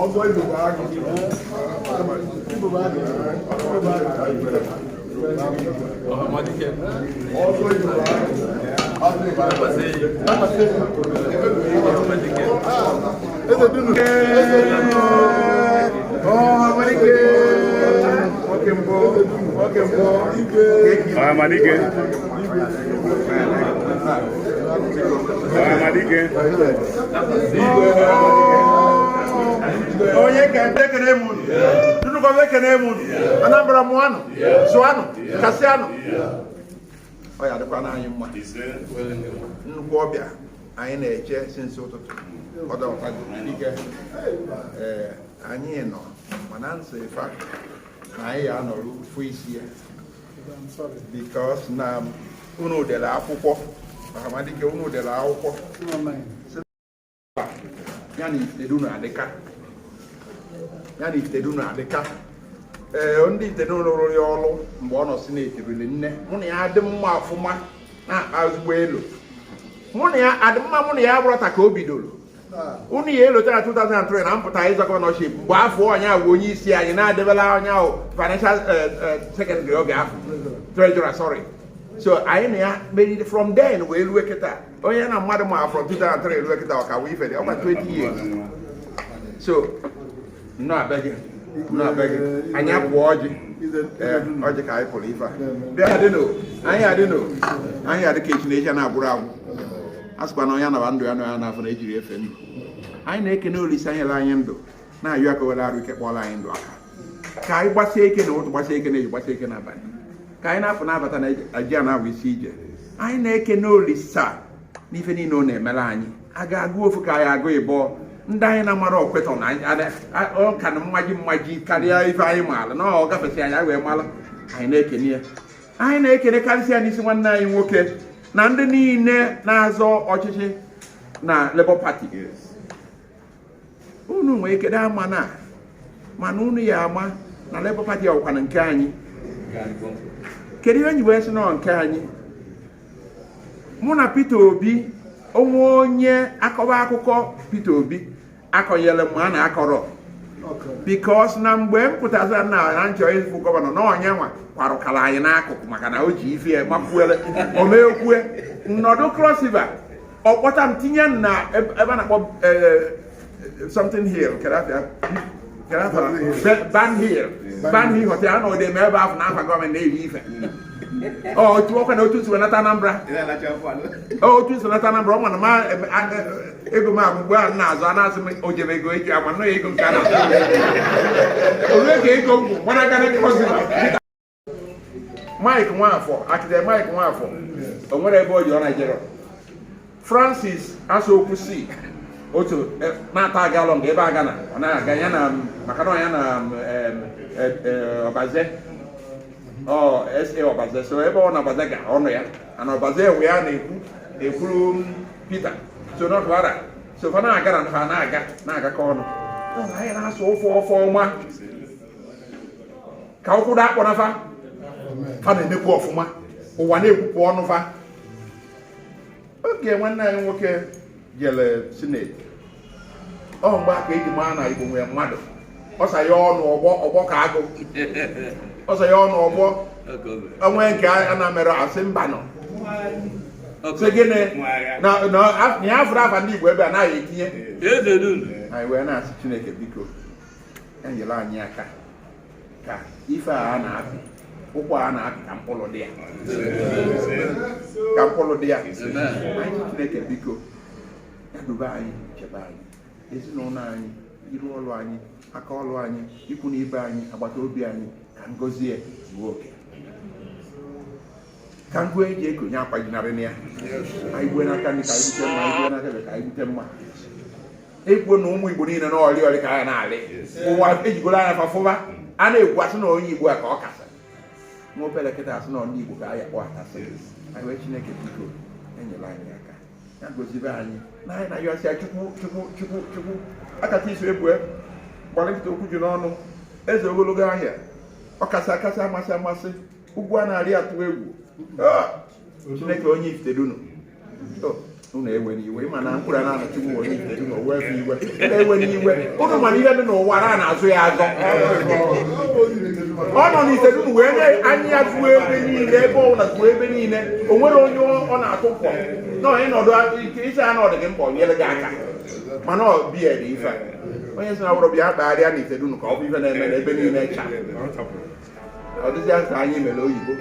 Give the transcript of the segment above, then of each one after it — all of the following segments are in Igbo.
Ọzọ Igbo bụ agụ. Igbo bụ agụ. Ọzọ Igbo bụ agụ. Eze dunu. Ọhamadike. Nwoke mbụ. Nwoke mbụ. Ọhamadike. Ọhamadike. Onye ka ekene m unu. Dunukọfịa, ekene m unu. Anambra, mụanụ, zụanụ, kasịanụ. Ọ ya adịkwa anyị mma. Nnukwu ọbịa anyị na-eche since ụtụtụ, ọ dọkwago ike. Ee, anyị nọ mana nsị fa na anyị ya anọrụ fụ isi ya because na unu dere akwụkwọ. Ọhamadike, unu dere akwụkwọ ya na Ifitedunu adịka, ya na Ifitedunu adịka. Ee, ndị Ifitedunu rụrụ ya ọrụ mgbe ọ nọ senate riri nne. Mụ na ya adị mma ọfụma, na-akpa ezigbo elu. Mụ na ya adị mma, mụ na ya bụrọta ka o bidoro. Unu ya elota na 2003 na mpụta ịzọ governorship, mgbe afọ onye bụ onye isi anyị na-adebela onye ahụ financial secretary oge afọ, treasurer, sorry. So anyị na ya meriri from then wee rue kịta. Onye na mmadụ ma from 2003 rue kịta, ọka wee ife dị ọkwa 20 years. So nnọọ abịa gị, nnọọ abịa gị. Anyị apụọ ọjị. Ee, ọjị ka anyị pụrụ ife a bịa. Adịnụ, anyị adịnụ, anyị adị ka echi na echi na-agwụrụ agwụ. A sịkwa na onye anaba ndụ ya nọ ya n'afọ na ejiri efe ndụ. Anyị na-ekene Olise anyere anyị ndụ, na-ayọ aka were arụ ike kpọrọ anyị ndụ aka, ka anyị gbasie ike na ụtụ, gbasie ike na eji, gbasie ike n'abalị, ka anyị na-apụ na-abata na eji a na-awụ isi ije. Anyị na-ekene Olisa n'ife niile ọ na-emere anyị. A ga-agụ ofu ka anyị agụ ịbụọ. Ndị anyị na-amara ọkwetọ na ọ ka na mmaji mmaji karịa ife anyị maara na ọ gafesị anyị wee mara. Anyị na-ekene ya, anyị na-ekene karịsịa n'isi nwanne anyị nwoke na ndị niile na-azọ ọchịchị na Labour Party. Unu nwee ike ama na mana unu ya ama na Labour Party ọkwana nke anyị. Kedu ihe nyi wee sị nọ nke anyị? Mụ na Peter Obi, onwe onye akọba akụkọ Peter Obi akọnyere m a na-akọrọ, because na mgbe m pụtara na nchọ ịfụ governor na onye nwa kwarụkara anyị n'akụkụ, maka na o ji ife ya makwuele omekwue nnọdụ Cross River, ọkpọta m tinye m na ebe a na-akpọ something hill, Ban Hill, Ban Hill Hotel. Anọdụ m ebe ahụ n'afa gọọmenti na-eri ife. Otu ọkwa na otu nsi nata Anambra, otu nsi nata Anambra. Ọ mana ma ego m agụ mgbe a na-azụ a na-asị m o jebe ego eji ama nọ ego nke a na ole ka ego m gwụ gbanaga na Cross River. Mike Nwafọ, architect Mike Nwafọ, o nwere ebe o ji ọ Naijiria. Francis Asokwu si otu na-ata aga along ebe aga na ọ na-aga ya na maka na ya na Ọbaze, ọ SA Ọbaze. So ebe ọ na Ọbaze ga ọnụ ya ana Ọbaze ewe ya na-ekwu na-ekwuru Peter so n'ọtụara so fa na-aga na fa na-aga na-agakọ ọnụ. Anyị na-asụ ofe ofe ọma ka ụkwụ da akpọ na fa fa na-emekwu ọfụma, ụwa na-ekwupụ ọnụ fa. Oge nwanne anyị nwoke jere senate, ọ mgbe aka eji maa na Igbo nwere mmadụ. Ọsa ya ọnụ ọgbọ ọgbọ ka agụ, ọsa ya ọnụ ọgbọ onwe nke a na-mere asị mba nọ sị gịnị na ya afụrụ afa ndị Igbo ebe a naghị etinye. Anyị wee na-asị Chineke biko ya nyere anyị aka ka ife a na-apị ụkwụ a na-apị, ka mkpụrụ dị ya, ka mkpụrụ dị ya. Anyị Chineke biko ya dube anyị, chebe anyị, ezinụlọ anyị, iru ọrụ anyị, aka ọrụ anyị, ikwu na ibe anyị, agbata obi anyị, ka ngọzi ya zuo oke, ka ngwa eji ekonye akwajinarị na ya. Anyị gbue n'aka nri ka anyị bute mma, anyị gbue n'aka ekpe ka anyị bute mma. Ekwuo na ụmụ Igbo niile na ọrị ọrị ka a na-alị ụwa ejigoro anya fafụba a na-ekwu asị na onye Igbo a ka ọ kasị nwa obere kịta asị na ndị Igbo ka a ya kpọ atasị. Anyị wee Chineke biko enyela anyị aka, ya gozibe anyị na anyị na-ayọ asị ya Chukwu, Chukwu, Chukwu, Chukwu akata iso ebue gbara nkịta okwu ju n'ọnụ, eze ogologo ahịa, ọkasị akasị, amasị amasị, ugwu a na-arị atụ egwu. Chineke onye Ifitedunu, unu ewe n'iwe, ịma na mkpụrụ a na-anọ Chukwu onye Ifitedunu o wee iwe, unu ewe n'iwe, unu mana ihe dị n'ụwa na na-azụ ya azọ. Ọ nọ n'Ifitedunu wee nye anya ya zuo ebe niile, ebe ọ na zuo ebe niile, o nwere onye ọ na-atụ mkpọ na onye nọdụ isi a na ọ dị gị mkpọ nyere gị aka, mana ọ bịa dị ife onye si na wụrụ bịa kpagharịa n'Ifitedunu ka ọ bụ ife na-eme n'ebe niile cha ọ dịzị ka anyị mere oyibo.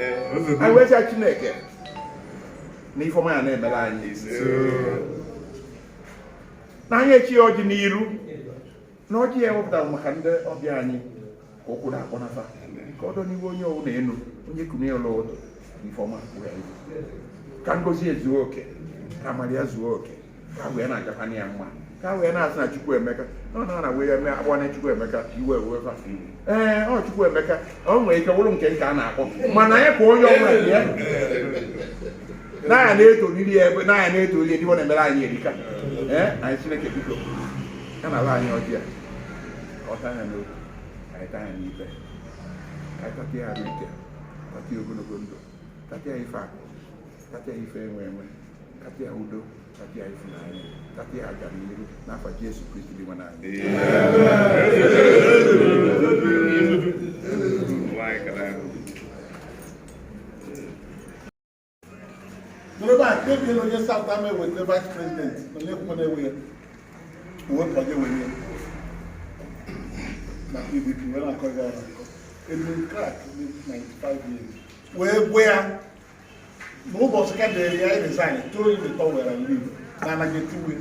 Anyị wee sịa Chineke na ifeọma ya na-emere anyị na anyị echi ọjị n'iru na ọjị ya ewepụtara maka ndị ọbịa anyị ka ụkwụ na-akpọ nafa ka ọ dọ n'ihu onye ọwụ na enu onye kunu ya ụlọ ụtụ ifeọma ka ngozi ezuo oke, ka amara ya zuo oke, ka wee na-agakwana ya mma, ka wee na-asị na Chukwu emeka ọ na na wee eme akpọ Chukwu emeka iwe ewefa. Ee, ọ Chukwu emeka ọ nwere ike wụrụ nke nke a na-akpọ, mana ya ka onye ọbụla dị ya na ya na-eto n'ili ya ebe na ya na-eto ili ndị ọ na-emere anyị erika. Ee, anyị Chineke biko ya na ala anyị ọjị a ka ọ taa ya n'obi, ka anyị taa ya n'ife, ka anyị tata ya arụ ike, tata ya ogologo ndụ, tata ya ife akụ, tata ya ife enwe enwe, tata ya udo, tata ya ịfụnanya, tata ya agamnihu n'afọ Jesu Kristi dị nwe anyị. N'ebe a kpebie na onye South ama eweta vice president na onye kwukwe na-ewe ya ewepụ onye were ya na PDP wee na-akọ ya akọ. Edwin Clark dị 95 years wee gwa ya n'ụbọchị ka dere ya resign, throw in the towel and leave na anaghị etiwe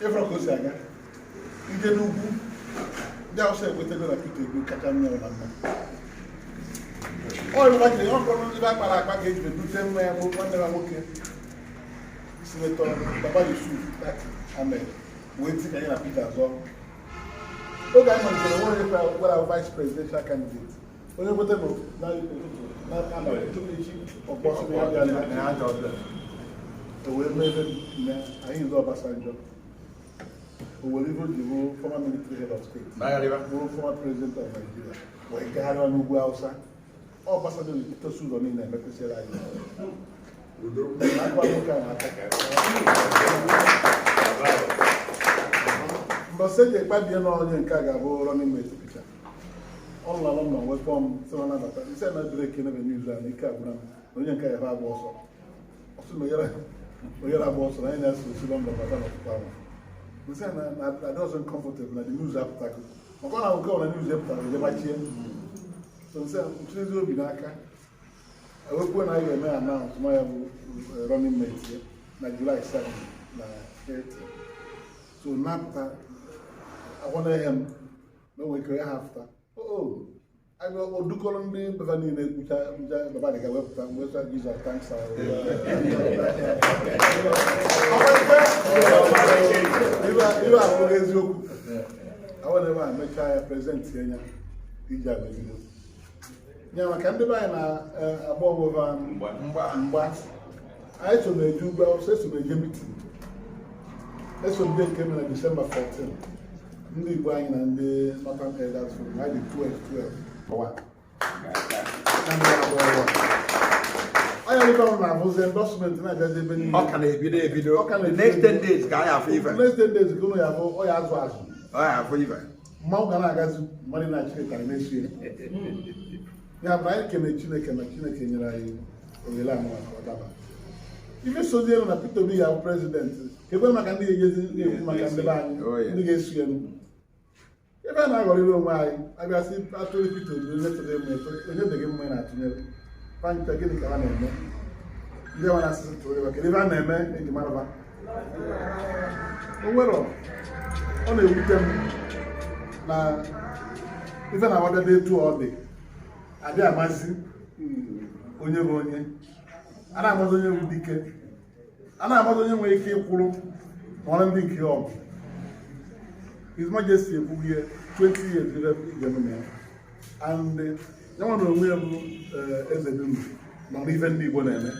ịfụrụ ka o si aga ije n'ugwu. Ndị Awụsa ekwetego na Peter Obi kacha mma na mma. Ọ ibe jiri ọ kọrọ ibe akpara akpa ka ejiri dute nwa ya bụ nwanne ya nwoke, Senator Baba Yusuf Datti Ahmed, wee ti ka ya na Peter zọọ. Oge anyị malitere, nwere onye gwara vice presidential candidate, onye kweta bụ na ụtụtụ na abalị tupu echi ọkpọsị na ya bịa na o wee mee ebe na anyị zọ Obasanjo, o were ife o ji bụrụ former military head of state, bụrụ former president of Nigeria, wee gagharịa n'ugwu Hausa. Obasanjo na-etosi ụzọ niile emepesịrị anyị na-akwa nwoke a na-aka mbọsị eji ekpebie na onye nke a ga-abụ running mate Peter. Ọ nọ na London wee kpọọ m sị m nabata nsị na break n'ebe news a na ike agwụra m na onye nke a ya agba ọsọ ọsọ na onye agba ọsọ na anyị na-eso osi London bata n'ọtụtụ ahụ nsị na na adị ọzọ comfortable na the news apụtago maka ọ na nke ọ na news epụtara eje gbachie. So nsị ntinezi obi n'aka ewepụ na anyị ga-eme announce ma ya bụ running mate ya na July 7 na Hilton. So napụta akwanyeghị m na o nwere ike ya ha pụta o aga odukọrọ ndị baba niile kpucha kpucha baba dị ga wepụta wepụta Jesus, thanks. Ibe abụghị eziokwu awụ na ebe a mechaa ya present ya iji agba ebido ya maka ndị be anyị na-agba onwe mgba mgba. Anyị so na-eje ugwu Awụsa, eso na-eje meeting, eso ndị nke mere na Disemba 14, ndị Igbo anyị na ndị Northern Elders Forum, anyị dị 12 12 ọwa na ndị abụọ ọwa. Onye ibe m na-abụzi endorsement na-abịazi ebe niile. Ọ ka na-ebido ebido. Ọ ka na-ebido. Next 10 days ka anyị afụ ife. Next 10 days ka ụnụ ya bụ ọ ya azụ azụ. Ọ ya afụ ife. Mmanwụ ga na-agazi, mmadụ na-achịkọtara na-esi ya. Ya bụ na anyị kene Chineke na Chineke nyere anyị ohere a maka ọ daba ife sozi elu na Peter Obi ya bụ president ka ekwe maka ndị ga-ejezi na-ekwu maka ndị be anyị. Oh, yeah. Ndị ga-esu ya ebe a na-aghọrịrị onwe anyị abịasị atụrụ Peter Obi onye tụrụ mma, onye dị gị mma ị na-atụnyere pancha gịnị ka ha na-eme? Ndị nwa na-asịsị tụrụ ya, kedu ebe a na-eme eji maraba o nwere? Ọ na-ewute m na ife na-agbada dị etu ọ dị adị amazi onye bụ onye a na-amazi, onye bụ dike a na-amazi, onye nwere ike ịkwụrụ Nọrọ ndị nke ọgụ. His Majesty ekwughị ya 20 years ire ga-eme ya. And ya nwa na onwe ya bụ eze dum nọ n'ife ndị Igbo na-eme.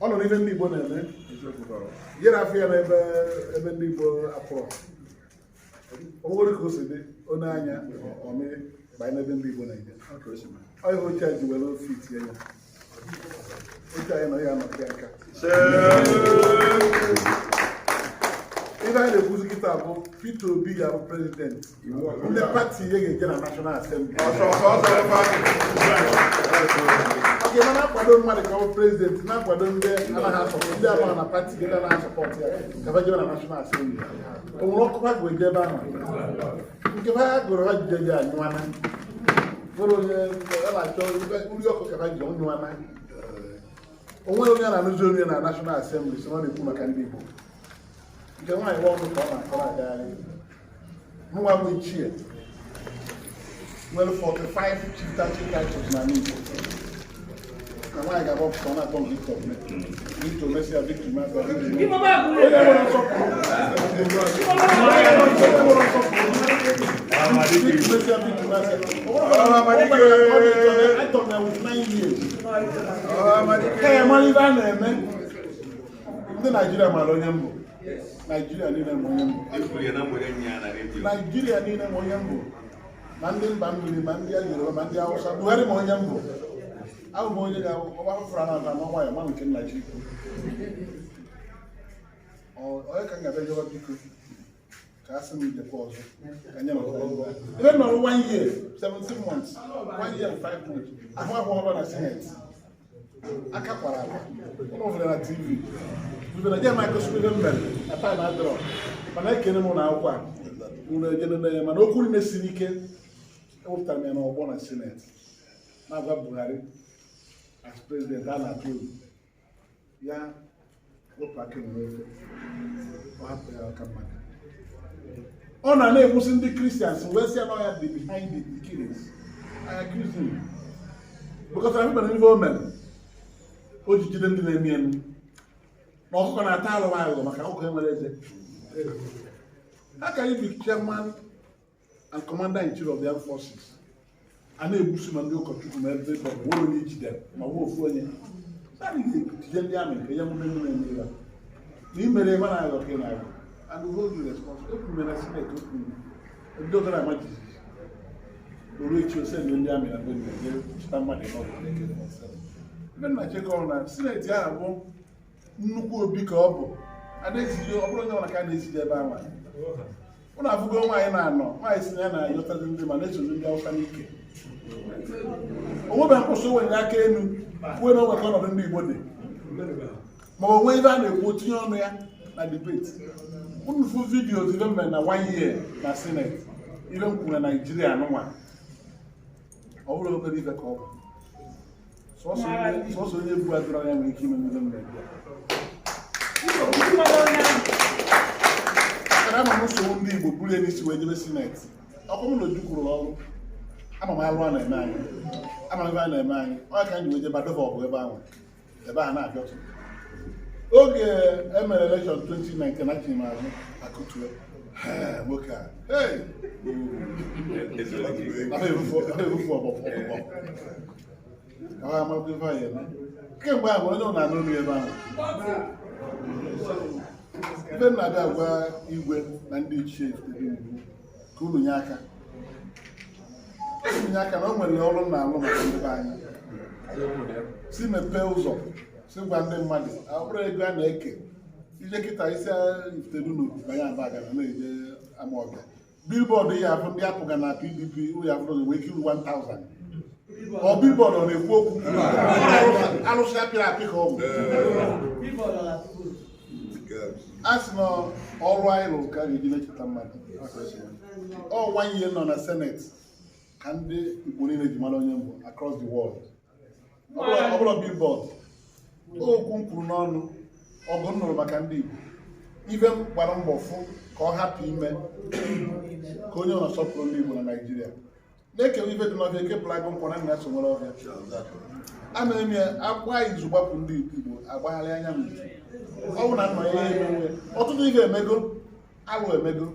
Ọ nọ n'ife ndị Igbo na-eme. Yere afọ ya n'ebe ebe ndị Igbo apụrụ. Ọ bụrụ ka o si dị, onye anya ọmịrị banye n'ebe ndị Igbo na-eje. Ọ ihe oche a ji were fit ya. Oche anyị nọ ya anọte aka. Ife anyị na-ekwuzi kịta bụ Peter Obi ga-abụ president. Ndị party ya ga-eje na National Assembly. Oke ma na-akwado mmadụ ka ọ bụ president, na-akwado ndị anaghị asọpọt, ndị amaghị na party ndị anaghị asọpọt ya ka fa jebe na National Assembly. O nwere ọkụ ha ga-eje ebe ahụ. Nke ha gụrụ ha jije je anyụana. Nwere onye a na-achọ nri ọkụ ka ha ji ọnyụana. O nwere onye a na-anụzi onye na National Assembly so ọ na-ekwu maka ndị Igbo. Nke nwaanyị nwa ọnụ ka ọ na-akọrọ agagharị. Mụnwa bụ ichie nwere 45 chieftaincy titles n'ala Igbo. Na nwaanyị ga-agba ọpụta ọ na-akpọ m Victor Victor Messia Victor Messia Victor. Onye nwere nsọpụrụ. Onye nwere nsọpụrụ. Victor Messia Victor Messia. I thought I was 9 years. Ka ya mara ibe a na-eme. Ndị Naijiria mara onye mbụ. Naijiria niile ma onye mbụ. Naijiria niile ma onye mbụ. Ma ndị mba mmiri, ma ndị Yoruba, ma ndị Hausa. Buhari ma onye mbụ. Abụ m onye ga-abụ ọgba fụfụrụ na aba n'ọnwa ya ma nke nna chi ikwu. Onye ka m ga-abịa jọba biko ka a sị m jekwa ọzọ ka nye maka ebe nọrọ one year 17 months, one year and 5 months, ahụ ahụ ọba na Senate aka kwara akwa ụlọ ụfọdụ na TV na je ma akụsị ihe m mere na time adịrọ, mana ekene m na akwụkwọ a unu ejenene ya, mana okwu niile siri ike ewepụtara m ya n'ọgbọ na Senate na-agwa Buhari as president a na-atụ egwu ya wepụ aka enwe n'ofe, ọ hapụ ya aka mmadụ. Ọ na na-egbusi ndị Christians wee sị ya na ya dị behind the killings. I accuse him because I mere ife o mere o ji jide ndị na-eme eme na ọkụkọ na-ata alụghị aghụghọ maka ọkụkọ enwere eze. How can you be chairman and commander in chief of the armed forces, a na-egbusi ma ndị ụkọchukwu ma ebe nwere onye ijidere ma nwa ofu onye naanị ga-ejide ndị amị ka ya nwude ndị na-eme ihe na imere ebe na-aghọ ka ị na-aghọ and we hold you responsible. Ekwuru na Senate, okwu ndị ọzọ na-ama jijiji oru echi ose ndị amị na mgbe ndị jee chịta mmadụ n'ọgụ na-ekele. Ebe nna chekọ na Senate ahụ bụ nnukwu obi ka ọ bụ a na-ezije, ọ bụrụ onye ọbụla ka a na-ezije ebe ahụ. Ụnụ afụgo nwaanyị na-anọ, nwaanyị si na ya na-ayọtazi ndị ma na-esozi ndị Awụsa n'ike. O nwebeghị mkpụsị o wenyere aka elu kwuo na o nwere ka ọnọdụ ndị Igbo dị, ma o nwee ibe a na-ekwu tinye ọnụ ya na debate. Unu fụ videos ibe mere na one year na Senate, ibe m kwuru na Naijiria nụnwa, ọ bụrụ obere ife ka ọ bụ sọsọ onye bu adịrọ ya nwere ike ime ibe mere ya. Ama m nsogbu ndị Igbo buru ya n'isi wee jebe Senate. Ọkụ m na Ojukwu rụrụ ọrụ, ama m alụ a na-eme anyị, ama m ebe a na-eme anyị. Ọ ka anyị ji wee jebe adọba ọgụ ebe ahụ, ebe ahụ na-abịọtụ. Oge e mere election 2019, achịrị m azụ akụtue nwoke a. Hey! Ahụ erufu ọgbọ ọkụkọ ka ha amarakwa ife anyị eme. Kemgbe ahụ onye ọ na-anụ olu ebe ahụ ebe m na-abịa agwa igwe na ndị ichie ugwu ka unu nye aka, unu nye aka na o nwere ọrụ m na-alụ maka ndị be anyị. Si mepee ụzọ, si gwa ndị mmadụ ọ bụrụ ego a na-eke ije kịta isi Ifitedunu banye Abagana na-eje Amaọbịa, billboard ya afụ ndị apụga na PDP ụlọ ya afụrụ nwee ike iru 1000. Ọ billboard ọ na-ekwu okwu alụsị apịrị apị ka ọ bụ a sị na ọrụ anyị rụrụ ka a ga-eji na-echeta mmadụ. Ọ one year nọ na Senate ka ndị Igbo niile ji mara onye mbụ across the world. Ọ bụrụ billboard, okwu m kwuru n'ọnụ, ọgụ m nụrụ maka ndị Igbo, ife m gbara mbọ fụ ka ọ hapụ ime ka onye ọ na-asọpụrụ ndị Igbo na Naịjirịa na-ekewa ife dị n'ọfịa, ekepụrụ agụ nkwọ na nna so nwere ọfịa. A na-eme ya agba izu gbapụ ndị Igbo agbagharị anya m. Ọ bụ na nna ya emenwe ọtụtụ ihe emego, alụ emego.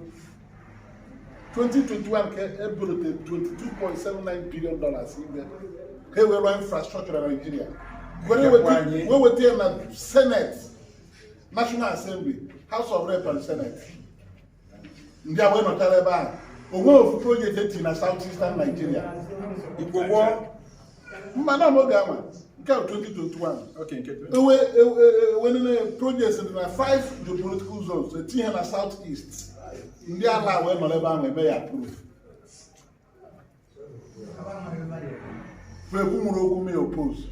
2021 ka ebolote $22.79 billion igwe ka e wee rụọ infrastructure na Nigeria, wee weta ya na Senate, National Assembly, House of Rep and Senate. Ndị a wee nọchara ebe ahụ, onwe ofu project eti na South Eastern Nigeria. Igbo gboo. Mba, na oge ama nke a bụ 2021. Okay, nke ewe ewe nene projects dị na five geopolitical zones, etinye ha na South East. Ndị ala wee nọrọ ebe ahụ eme ya approve. Ekwu nwere okwu mee oppose.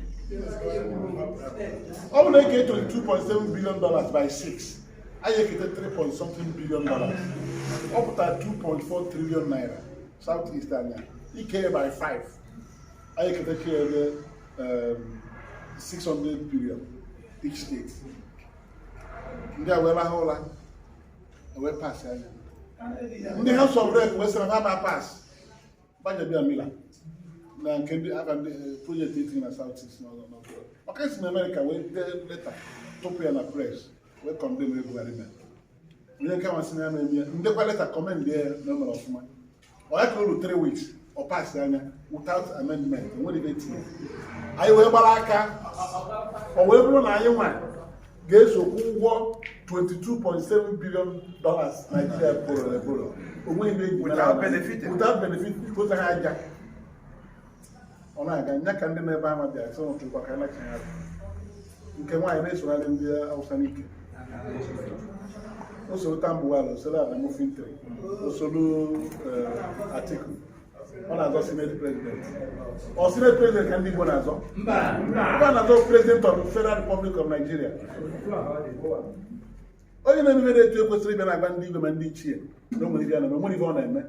Ọ bụ na eke $22.7 billion by 6, anyị ekete 3 point something billion dollars. Ọ pụtara 2.4 trillion naira. South East anya ike by 5, anyị eketachi ebe 600 billion each state. Ndị a wee rahụ ụra, wee pass anya. Ndị House of Rep wee sị na ha ma pass Gbajabiamila na nke ndị aka ndị project etinye na South East n'ọzọ. Ọka si na Amerịka wee dee leta tụpụ ya na press, wee condemn Buhari mere. Onye nke masị na ya na-eme ya, ndekwa leta commend ya na o mere ọfụma. Ọ ya ka o ru 3 weeks, ọ pass anya without amendment. O nwere ibe etinye. Anyị wee gbara aka, ọ wee bụrụ na anyị nwa ga-eso kwụ ụgwọ $22.7 billion Nigeria borrow eboro. Onweghị ihe eji mara. Without benefiting. Without benefit. Kposa ha aja, ọ na-aga nya ka ndị na-ebe ama bịara sị ụtụkwa ka anachi ha azụ. Nke nwaanyị na-esogharị ndị Awụsa n'ike, o soro Tambuwal, o soro Adamu Fintiri, o soro Atiku. Ọ na-azọ senate president. Ọ senate president ka ndị Igbo na-azọ? Mba, na-azọ President of Federal Republic of Nigeria. Onye na-emebe etu ekwesịrị ịbịa na-agba ndị igwe ma ndị ichie na o nwere ibe ya na-eme, o nwere ibe ọ na-eme.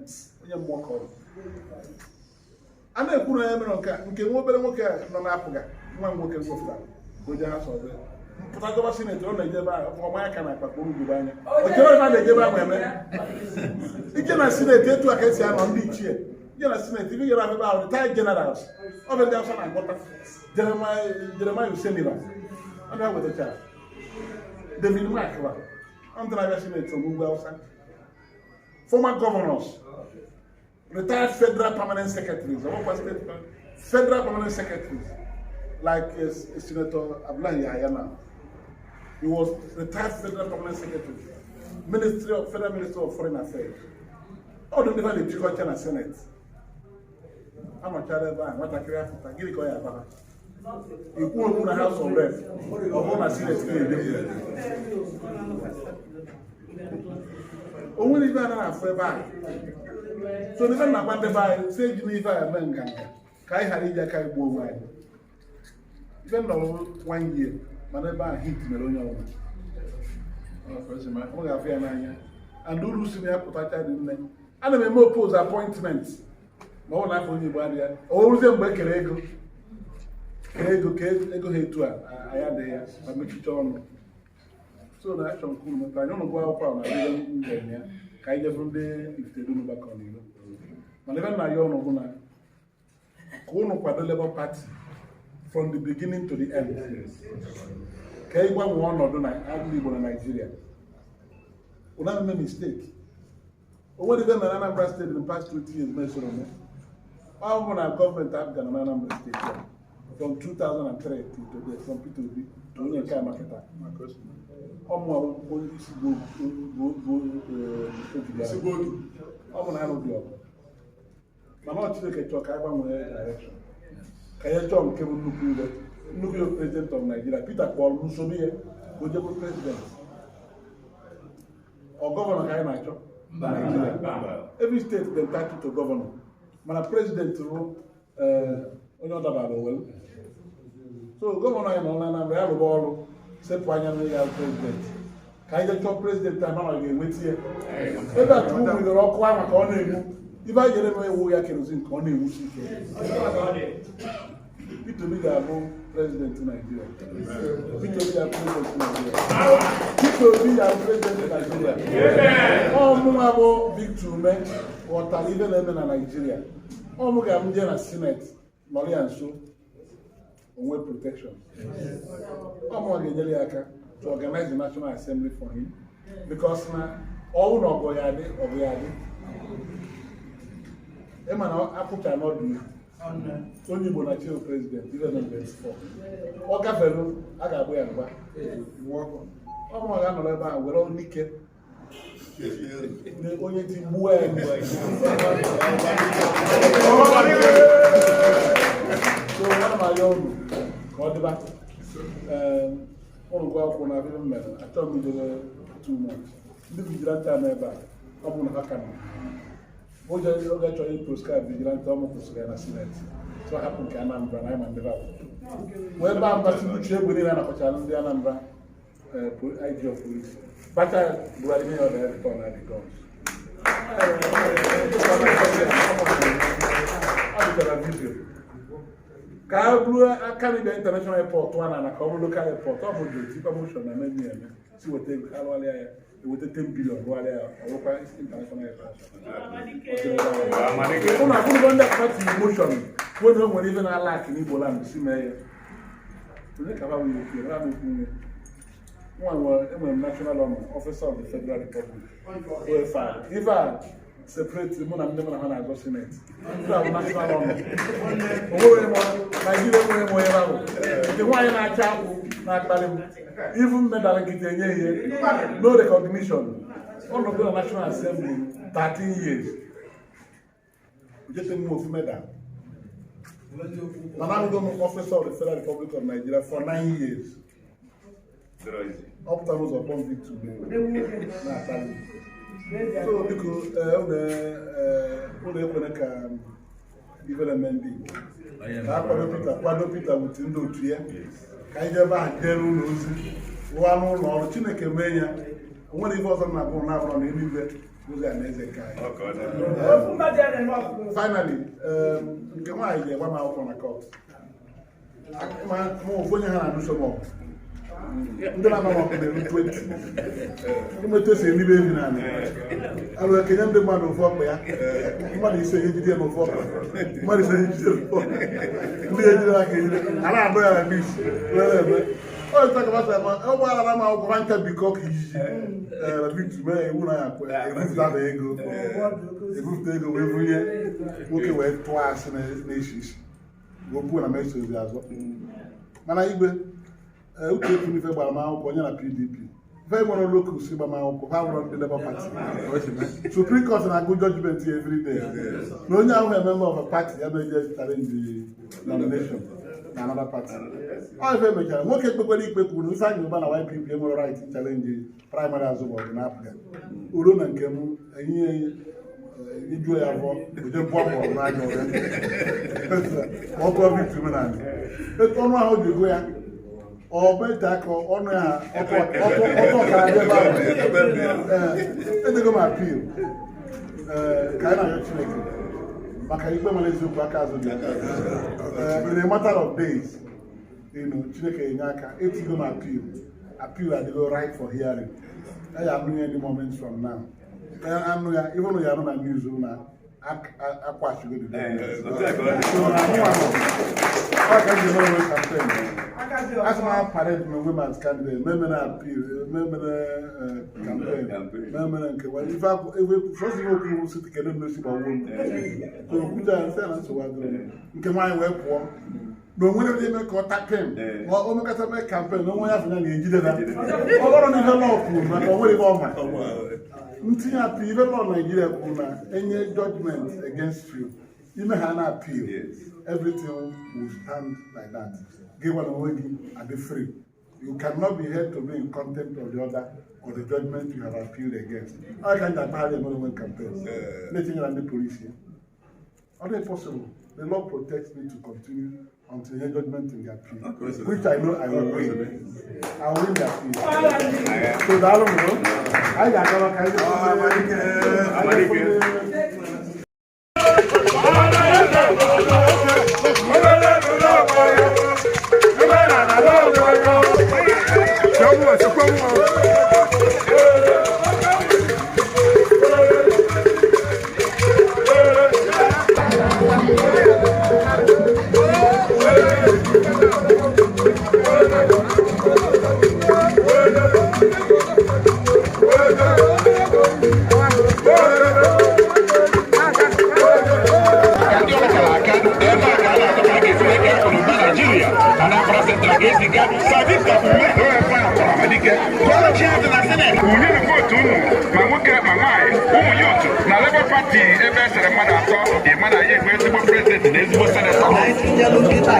Onye mmụọ ka ọ bụ. A na-ekwu na ya mere nke a, nke nwa obere nwoke a nọ na-apụga, nwa m nwoke wepụtara ka o jee ha sọrọ pụta gọba senate. Ọ na-eje ebe ahụ, ọma aka na akpa kpọrọ ugogbe anya. O chere ebe a na-eje ebe ahụ eme ije na senate. Etu a ka esi anọ ndị ichie ije na senate. Ibe gara ebe ahụ, retired generals, ọ bụ ndị Awụsa na-akpọta Jeremiah Useniba, ọ na wetachara David Mark wa, ọ ndị na-abịa senate ugwu Awụsa, former governors, retired federal permanent secretaries, ọgbakwa state federal permanent secretaries like Senator Abdullahi Yahaya now. He was retired federal permanent secretary, Ministry of Federal Ministry of Foreign Affairs. Ọ dị ndị fa na-ejikọcha na senate. Anọchara ebe a, nwatakịrị afụta, gịnị ka ọ ya abara ikwu okwu na House of Rep? Ọ bụrụ na senate na-edepụ o nwere ibe a na-afụ ebe a. So n'ife na-agba ndị be anyị si eji n'ife a eme nganga, ka anyị ghara iji aka anyị gbuo onwe anyị. Ife nọrọ one year, mana ebe ahụ hit mere onye ọbụla ọ ga-afụ ya n'anya, and uru si na ya pụtacha dị nne. Ana m eme oppose appointment ma ọ bụ na afọ onye Igbo adịghị ya. O ruzie mgbe e kere ego, kee ego, kee ego ha etu a, anyị adịghị ya ma mechicha ọnụ. So na achọ nke unu mepere anyị, ụnụ gụọ akwụkwọ ahụ na adịghị njem ya ka anyị jebụrụ ndị Ifitedunu gbakọ n'ilo. Mana ebe nna ya ọnụ bụ na ka unu kwado Labour Party from the beginning to the end, ka ị gbanwee ọnọdụ na ndị Igbo na Nigeria. Unu eme mistake, o nwere ibe mere Anambra State in the past 20 years mesoro me. Ọ bụ na gọọmenti APGA nọ na Anambra State ya from 2003 to today, from Peter Obi to onye nke amakịta ọmụọ onye isi bụ ogige. Ọ bụ na anụ dị ọgụ, mana ọ Chineke chọọ ka a gbanwee direction, ka ya chọọ nke bụ nnukwu iwe, nnukwu iwe President of Nigeria. Peter kpọrọ m nsogbu ya ka o jebụrụ president. Ọ governor ka anyị na-achọ na Nigeria. Every state dey entitled to governor, mana president bụ onye ọ dabara owelu. So governor anyị nọ na Anambra ya rụba ọrụ, sepụ anya na ya president, ka anyị jee chọọ president a, mana ọ ga-enweta ya ebe a. Chukwu mụnyere ọkụ ahụ ka ọ na-enwu. Ibe anyị jere eme ewu ya kerosene ka ọ na-enwusi ike. Peter Obi ga-abụ president Nigeria. Peter Obi ga-abụ president Nigeria. Peter Obi ga-abụ president Nigeria. Ọ mụnwa bụ Victor Umeh ghọtara ibe na-eme na Nigeria. Ọ mụ ga-abụ ndị na senate nọrọ ya nso onwe protection. Ọ mụnwa ga-enyere ya aka. to organize the National Assembly for him, because na ọwụ na ọgụ ya adị, ọgụ ya adị. Ịma na akwụcha n'ọdụ ya onye Igbo na chief president even on 24 ọ gafere, a ga-agbụ ya mgba. Ọ bụrụ na ọ ga-anọrọ ebe ahụ were n'ike onye ti gbuo ya mgbe. So ana m ayọ unu ka ọ dịba. Ee, ụnụ gụọ akwụkwọ na abịa mere achọghị m ijere too much. Ndị vigilante a nọ ebe a, ọ bụ na ha ka nọ oge oge chọrọ i proscribe vigilante, ọ mụ kwụsịrị ya na Senate, so hapụ nke Anambra na anyị ma ndị be wee baa mba si uche egbe niile anakọchara ndị Anambra. IG of police bacha Buhari nye ya ọda ya return the guns. Ọ dịchara video ka a bụrụ Akanu International Airport nwa na ka ọ bụrụ local airport. Ọ bụ ji motion na menu eme si weta ego ha rụgharịa ya, eweta 10 billion rụgharịa ya, ọ bụrụkwa international airport. Ụnụ abụrụgo ndị party motion kwuo na o nwere ife na-ala akị n'Igbo land si mee ya. Onye ka ba nwere okwu ya okwu nwe nwa nwere enwere m national honor, Officer of the Federal Republic, OFR. Ife a separate mụ na ndị mụ na ha na-azọ Senate. Ndị a bụ national honor. Onwere m Naijiria, enwere m onye ahụ nke nwaanyị na-acha akwụ na-akpali m even medal nkịtị enye ihe, no recognition. Ọ nọgo na National Assembly 13 years, jete m ofu medal, mana abụgo m Officer of the Federal Republic of Nigeria for 9 years. Ọ pụtara ụzọ kpọm Victor na-akpali. So biko, unu ekwene ka ifere mee ndị Igbo, ka a kwado Peter, kwado Peter with ndị otu ya, ka anyị jee ebe ahụ jere ụlọ ozi rụọ n'ụlọ ọrụ Chineke mee ya. O nwere ife ọzọ na-abụ na-abụrụ na eluigwe ụzọ ya na eze nke anyị. Finally, nke nwaanyị ga-egba m akwụkwọ na court ma mụ ofu onye ha na-alụso m ọgụ. Ndị na-ama m ọkụ na-eru 20. Ịmụ etu esi emibe ebi n'ala alụ ekenye ndị mmadụ ofu ọkpa ya, mmadụ ise ejide ya n'ofu ọkpa, mmadụ ise ejide n'ofu ọkpa, ndị ejide aka ejide a na-adụ ya na n'isi were eme. Ọ ịta ka basa eme ụgbọala na m akwụkwọ ha ncha bikọ ka ijiji na Victor mee iwu na ya ebupụta na ego, ebupụta ego wee bunye nwoke wee tụọ asị na-esi isi wee kwuo na m esozi azọ. Mana igwe Uche Ekwunife gbara m akwụkwọ onye na PDP ife nwere locus gba m akwụkwọ, ha nwere ndị Labour Party. Supreme Court na-agụ judgment ya every day na onye ahụ a member of a party ya meje challenge nomination na another party. Ọ ife mechara nwoke kpekwere ikpe kwuru Ifeanyị Ụba na YPP enwere right challenge primary azụ ma ọ bụ na-apụga uru na nke m enye ijuo ya afọ oje bụọ bọọlụ n'anya ọbịa ma ọ gụọ Victor Omenala etu ọnụ ahụ ji gụ ya, ọ bete aka ọnụ ya ọtọ ọkara dị ebe ahụ. Ee, edego m appeal. Ee, ka anyị na-arịọ Chineke maka ikpe mara eziokwu aka azụ dị. Ee, in a matter of days, Chineke enye aka. Etigo m appeal, appeal adịgo right for hearing. Ya anụ ya any moment from now. Anụ ya even ya anụ na news na akwashigo the document. So na mụ nwa nọ ọ ka m ji mere onwe campaign. Asị m parade m onwe m as candidate, memere appeal, memere campaign, memere nke wa ife ife sọsọ ife okwu si kedu ndị si gbagbuo m. So okwucha ya nsị na nsogbu adịrọ m. Nke nwaanyị wee pụọ na onwere ndị eme ka ọ tapịm ma o mekata mee campaign na onwe ya afọ ya na-ejide na ọ bụrụ na ife law kwuru maka o nwere ife ọma ntinye appeal. Ife law Nigeria kwuru na enye judgment against you, ime ha na appeal, everything will stand like that. Gị gwa na onwe gị adị free. You cannot be held to be in contempt of the order or the judgment you have appealed against. Ọ ka m ji akpagharị emere onwe campaign na-etinyere ndị polisi ya. Ọ dị possible. The law protects me to continue until the judgment in the appeal, which I know I will win. I will win the appeal. So daalụ m. Anyị ga-agawa ka anyị Amalike. Ọhamadike wụnyere vootu unu, ma nwoke ma nwaanyị, ụmụ youth na Labour Party ebe e sere mmadụ atọ, ịma na ya enwe ezigbo president na ezigbo senator.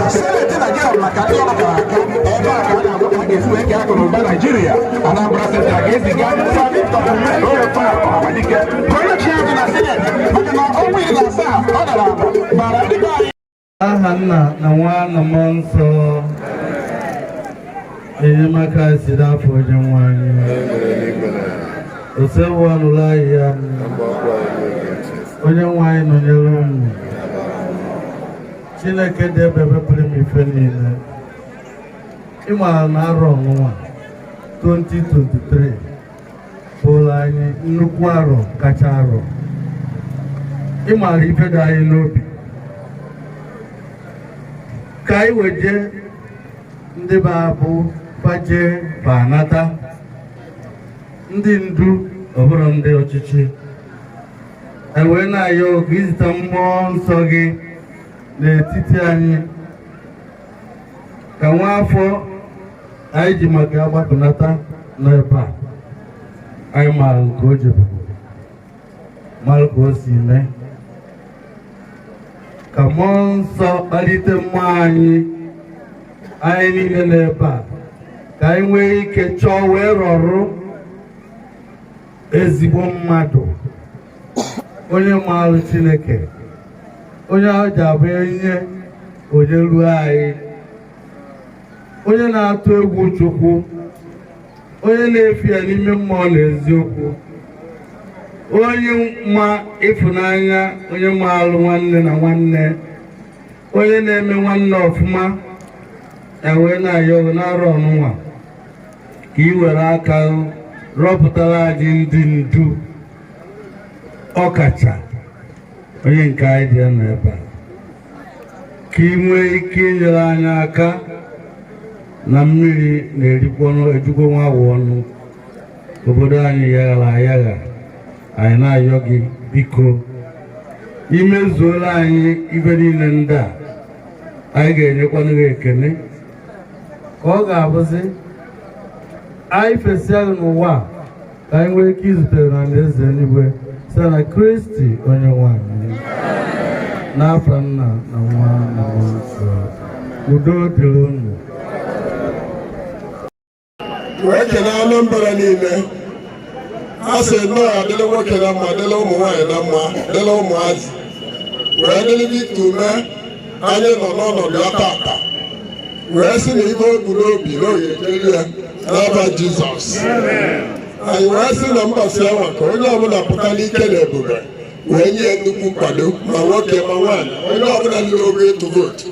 Senate Nigeria maka ndị ọrụ kara aka ebe a ka a na-agwa ka a ga-esi wee kee akụ na ụba Naijiria. Anambra Steeti a ga-eziga Sir Victor Umeh Ọhamadike ka onye chi azụ na Senate maka na ọnwa 17 ọ dara ada bara ndị be anyị. Aha Nna na Nwa na Mmụọ Nsọ. Enyemaka si n'afọ onye nwe anyị. Osewu anụla ahịhịa m. Onye nwe anyị nọnyere unu. Chineke dị ebebe pụrụ m ife niile. Ị maara na arọ ọnwụnwa 2023 bụrụ anyị nnukwu arọ kacha arọ. Ị maara ife dị anyị n'obi. Ka anyị weje ndị bụ abụ baje banata ndị ndu ọbụrụ ndị ọchịchị e wee na-ayọ oge izite mmụọ nsọ gị n'etiti anyị ka nwa afọ anyị ji maka agbapụnata n'ebe a anyị maara nke o jeburu mara ka o si mee ka mmụọ nsọ kpalite mmụọ anyị anyị niile n'ebe a ka anyị nwee ike chọọ wee rọrụ ezigbo mmadụ onye maara Chineke onye ahụ ji abụ onye onye ruo anyị onye na-atụ egwu Chukwu onye na-efe ya n'ime mmụọ na eziokwu onye ma ịfụnanya onye maalụ nwanne na nwanne onye na-eme nwanne ọfụma ya wee na-ayọ n'arọ ọnụnwa ka ị were aka rọpụtara anyị ndị ndu ọkacha onye nke anyị dị nọ ebe a ka ị nwee ike inyere anyị aka na mmiri na-erikwa ọnụ ejikwa nwa awụ ọnụ obodo anyị yaghara ayagha anyị na-ayọ gị biko imezuola anyị ibe niile ndị a anyị ga-enyekwanụ gị ekele ka ọ ga-abụzi anyị fesịa gị n'ụwa a, ka anyị nwee ike izutere na alaeze eluigwe site na Kristi onye nwe anyị n'afa nna na nwa na mmụọ nsọ udo dịrị unu. Wee kelee Anambra niile a sị nnọọ adịla nwoke na mma, dịla ụmụ nwaanyị na mma, dịla ụmụazị wee dịrị Victor Umeh. Anyị nọ n'ọnọdụ ya tata wee sị na ibe o bu n'obi na oyi ejeri ya n'afa Jizọs. Anyị wee sị na mbọsị anwa ka onye ọbụla pụta n'ike na ebube wee nye ya nnukwu nkwado, ma nwoke ma nwaanyị, onye ọbụla niile ogo ịtụ vootu.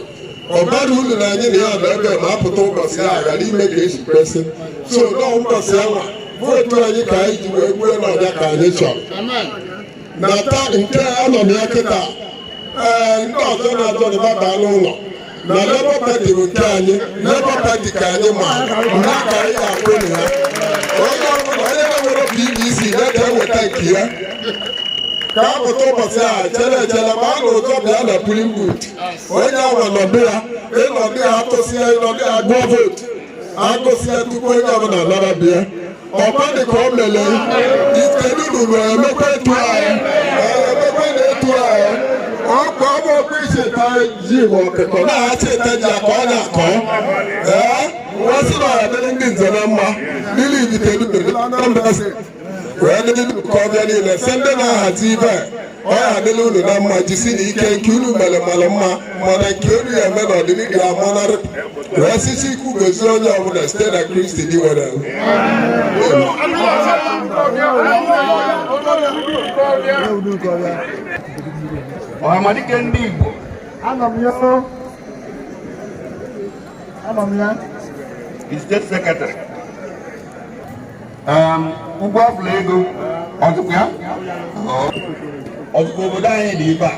Ọ bara uru na anyị na ya nọ ebe ma apụta ụbọchị a ghara ime ka esi kwesị. So nọọ ụbọchị anwa vootu anyị ka anyị ji wee gwue n'ọbịa ka anyị chọrọ na taa nke anọ na ya kịta. Ee, ndị ọzọ na-azọ dịba baa n'ụlọ na Labour Party bụ nke anyị. Labour Party ka anyị ma ndị ka anyị ga-akwụ na ya. Onye ọbụla onye na-nwere PVC ya ga-eweta nke ya ka a pụta ụbọchị a chere echere ma a n'ụzọ bịa na polling booth. Onye anwa nọdụ ya, ịnọdụ ya atụsịa, ịnọdụ ya gụọ vootu, agụsịa tupu onye ọbụla nara bịa. Ọkwa dị ka o mele Ifitedunu emekwa etu anyị emekwa na-etu anyị ọkwa ọ bụ okwu icheta ji ma ọkụkọ na-achị ete ji akọ ọ na-akọ. Ee, wee sị na ọ dịrị ndị nze na mma niile Ifitedunu Anambra Steeti wee dịrị ọbịa niile sị ndị na-ahazi ibe ọ ya adịla unu na mma. Jisi na ike nke unu mere mara mma, mana nke unu ya eme n'ọdịnihu ya amanarị. Wee sisi ikwu gozie onye ọbụla site na Kristi dị nwere. Ọhamadike ndị Igbo. Anọ m ya. Anọ m ya. The state secretary ụgwọ ọfụla ego ọzụkwa ya ọzụkwa obodo anyị dị ibe a,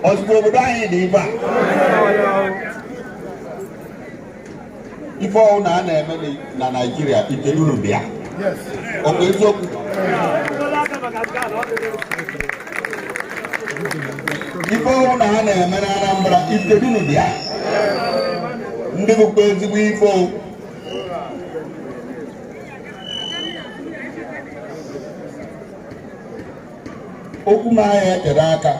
ọzụkwa obodo anyị dị ibe a. Ife ọwụ na a na-eme na Naịjirịa Ifitedunu bịa ọ bụ eziokwu. Ife ọwụ na a na-eme na Anambra Ifitedunu bịa ndị bụkwa ezigbo ife o. Okwu m ahịa etere aka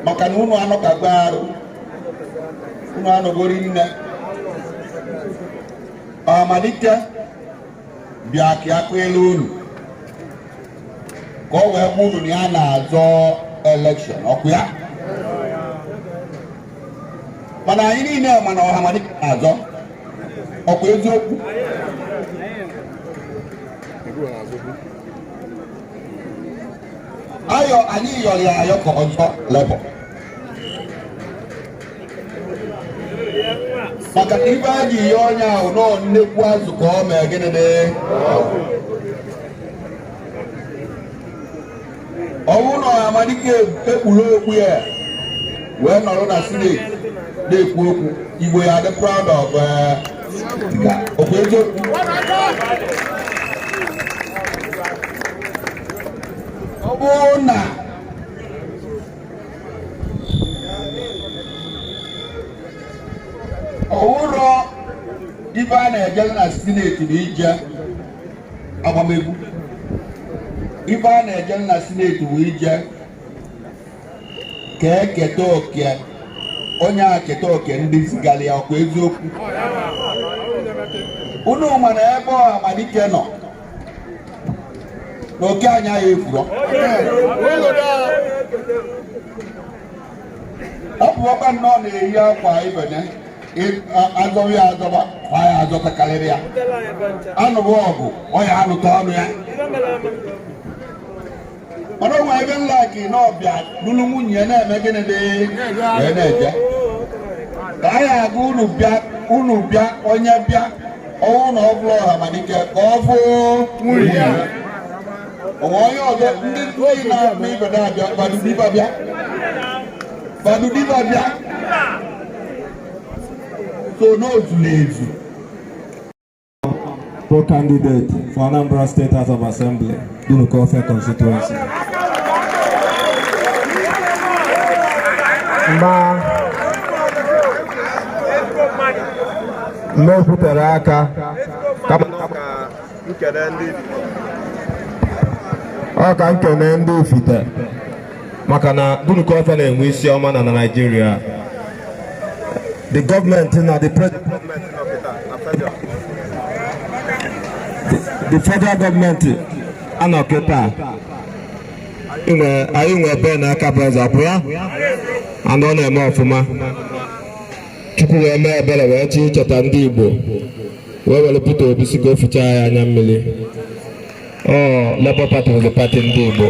maka na unu anọkagbo arụ unu anọgori nne Ọhamadike bịa ka ya elu unu ka ọ wee gwa unu na ya na-azọ elekshọn ọkụ ya, mana anyị niile mana Ọhamadike Azọ ọkwa eziokwu. Ayọ anyị yọrọ ya ayọ ka ọzọ Labour, maka na ibe anyị ihe onye ahụ nọọ nnekwu azụ ka ọ mee gịnị dị. Ọ bụrụ na Ọhamadike ekpuru okpu ya wee nọrọ na Senate na-ekwu okwu, Igbo ya adị proud of okwu eziokwu. Ọ bụrụ na ọwụrọ ife a na-eje na Senate na ije agbamegwu, ife a na-eje na Senate bụ ije ka eketa oke onye a keta oke ndị zigara ya. Ọkwa eziokwu. Unu mana ebe Ọhamadike nọ na oke anya ya efuro. Ọ bụ ọkwa nnọọ na-eyi akwa ibene azọba ya azọba kwa ya azọtakarịrị ya anụbụ ọgụ ọ ya anụta ọnụ ya. Mana onwe ebe nlaki na ọbịa lụrụ nwunye ya na-eme gịnị dị wee na-eje ka anyị aga. Unu bịa, unu bịa, onye bịa ọnwụ na ọ bụla Ọhamadike ka ọ fụ nwunye ya. Onwe onye ọzọ ndị ndị na-akpa ibe na-abịa badudiba bịa, badudiba bịa so n'ozulu ezu. Pro-candidate for Anambra State House of Assembly, Dunukofia constituency. Mgba mmekwutere aka kama ọ ka nkene ndị Ifite, maka na Dunukofia na-enwe isi ọma na Nigeria. The government na the president, the federal government anọ kịta anyị nwe Ben Akabueze akwụ ya and ọ na-eme ọfụma. Chukwu wee mee ebere wee chi icheta ndị Igbo wee were Peter Obi si ka o fichaa ya anya mmiri. Ọ Labour Party bụ party ndị Igbo.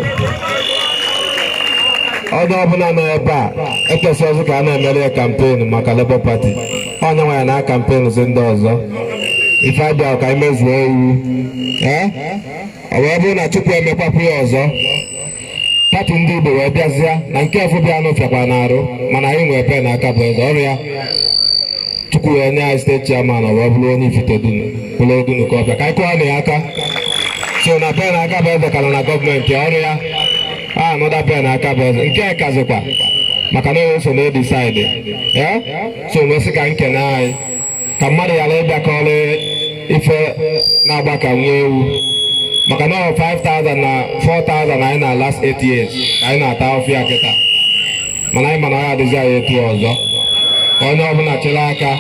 Onye ọbụla nọ ebe a ekwesịghị ọzọ ka a na-emere ya campaign maka Labour Party. Onye nwe ya na campaign zi ndị ọzọ ife abịa ka anyị mezuo iwu. Ee, ọ wee bụrụ na Chukwu emekwapụ ya ọzọ, party ndị Igbo wee bịazịa na nke ọfụ bịa n'ofiakwa na-arụ, mana anyị nwere Ben Akabueze ọrụ ya. Chukwu wee nye anyị state chairman, ọ wee bụrụ onye Ifite Dunu, bụrụ Dunukofia. Ka anyị kụọ na ya aka. So na Ben Akabueze ka nọ na gọọmenti ọrụ ya a anọda Ben Akabueze nke a kazikwa maka na onye so na decide. Ee, so nwesị ka nkene anyị ka mmadụ ghara ịbịakọrọ ife na-agba ka nwa ewu, maka na ọ 5000 na 4000 anyị na last 8 years ka anyị na-ata ọfịa kịta, mana anyị mana ọ ya adịzi anyị etu ọzọ. Ka onye ọbụla chịrị aka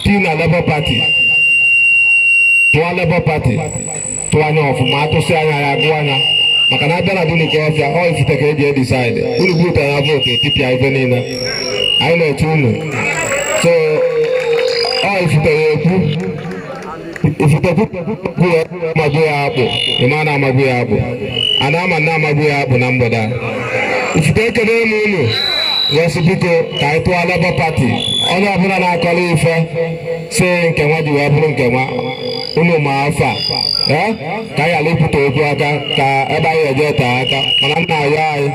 tii na Labour Party, tụọ Labour Party, tụọ anya ọfụma, atụsị anya ya gụọ anya, maka na abịa na Dunukofia, ọ Ifite ka eji edecide. Unu butu anya vote etipịa ife niile anyị na-eche unu. So ọ Ifite ya ekwu, Ifite kwu ya amagbu ya akpụ, ịma na amagbu ya akpụ, ana ama na amagbu ya akpụ na mgbede a. Ifite ekele m unu, wee biko ka anyị tụọ Labour Party. Onye ọbụla na-akọrọ ife si nke nwa ji wee bụrụ nke nwa unu ma afọ a, ee, ka anyị ghara ikwute okwu aka ka ebe anyị eje taa aka. Mana nna ayọ anyị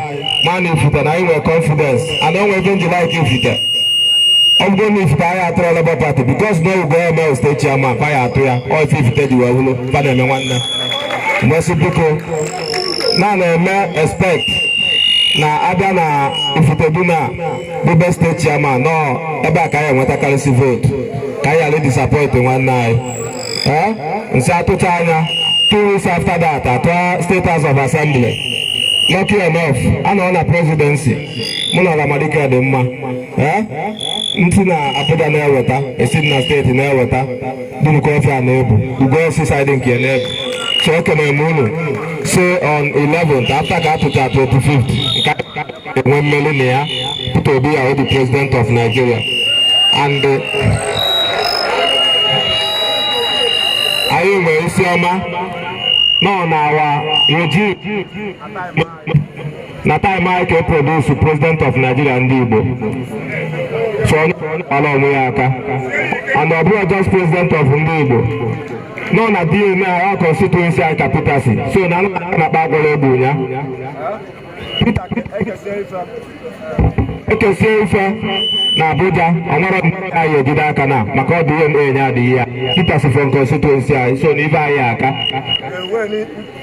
ma na Ifite na anyị nwere confidence and o nwere ebe nji like Ifite. Ọ bụrụ na Ifite anyị atụrụ Labour Party because na Ugo eme state chairman fa ya atụ ya. Ọ ife Ifite ji wee wụlụ fa na-eme nwanne mgbesị. Biko na na-eme expect na abịa na Ifite Duna bụ best state chairman nọ ebe a ka anyị enwetakarịsị vote, ka anyị ghara disappoint nwanne anyị. Ee, nsị atụcha anya 2 weeks after that atụa State House of Assembly. Lucky enough, anọ na presidency mụ na Ọhamadike dị mma. Ee, ntị na Abuja na-eweta esi na steeti na-eweta Dunukofia na-ebu Ugosi side nke na-ebu. So ekene m unu si on 11th after ka atụcha 25th nke enwe mmeri na ya, Peter Obi ya the president of Nigeria. And anyị nwere isi ọma nọ na our regime na time anyị ka produce president of Nigeria ndị Igbo. So onye ọla onwe ya aka, and ọ bụrụ just president of ndị Igbo nọ na DNA our constituency anyị ka Peter si so na na-akpa agwọrọ egbu ya. Ekesie ife na Abuja, ọ nwere anyị ejide aka na maka ọ DNA ya adịghị ya. Peter si from constituency anyị, so na ife anyị aka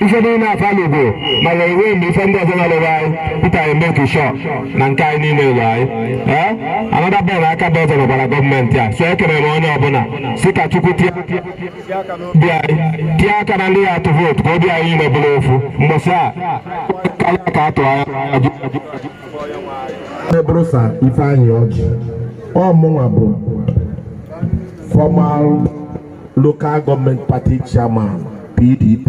ife niile afalugo ma wee wee mgbe ife ndị ọzọ na-alụghị anyị, Peter emeke sure na nke anyị niile lụ anyị. Ee, another bell aka bụ ọzọ nwekwara gọọmenti a. So ekere m onye ọbụla si ka Chukwu tie aka na ndị ya atụ vootu, ka obi anyị niile bụrụ ofu mgbọsị a karịa ka atụ anya. Bụrụ sa Ifeanyi Ọjị, ọ mụnwa bụ former local government party chairman PDP.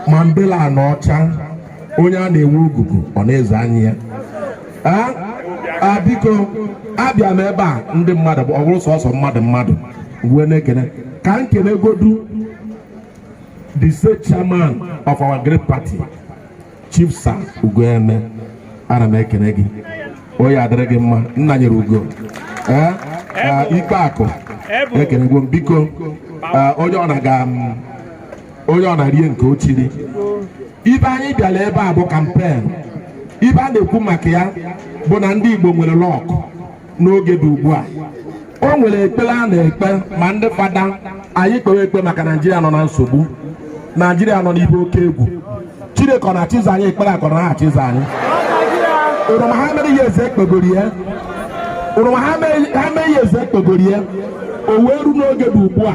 Mandela na ọcha onye a na-enwe ugugu ọ na-ezo anya ya. Biko abịa m ebe a, ndị mmadụ ọ bụrụ sọsọ mmadụ wee na-ekene ka m kenegodu the state chairman of our great party, Chief Sir Ugoeme. Ana m ekene gị, onye adịrị gị mma, nna nyere ugo ikpe akụ ekenegwo m. Biko onye ọ na-aga, onye ọ na-rie nke ochiri. Ibe anyị bịara ebe a bụ campaign. Ibe a na-ekwu maka ya bụ na ndị Igbo nwere luck n'oge dị ugbu a. O nwere ekpere a na-ekpe ma ndị fada anyị kpewe ekpe maka Naijiria nọ na nsogbu, Naijiria nọ n'ibe oke egwu. Chineke ọ na-achịza anyị ekpere akọrọ na-achịza anyị. Ụrụma ha mere ihe eze ekpegoro ya, ụrụma ha mee ihe eze ekpegoro ya, o wee ru n'oge dị ugbu a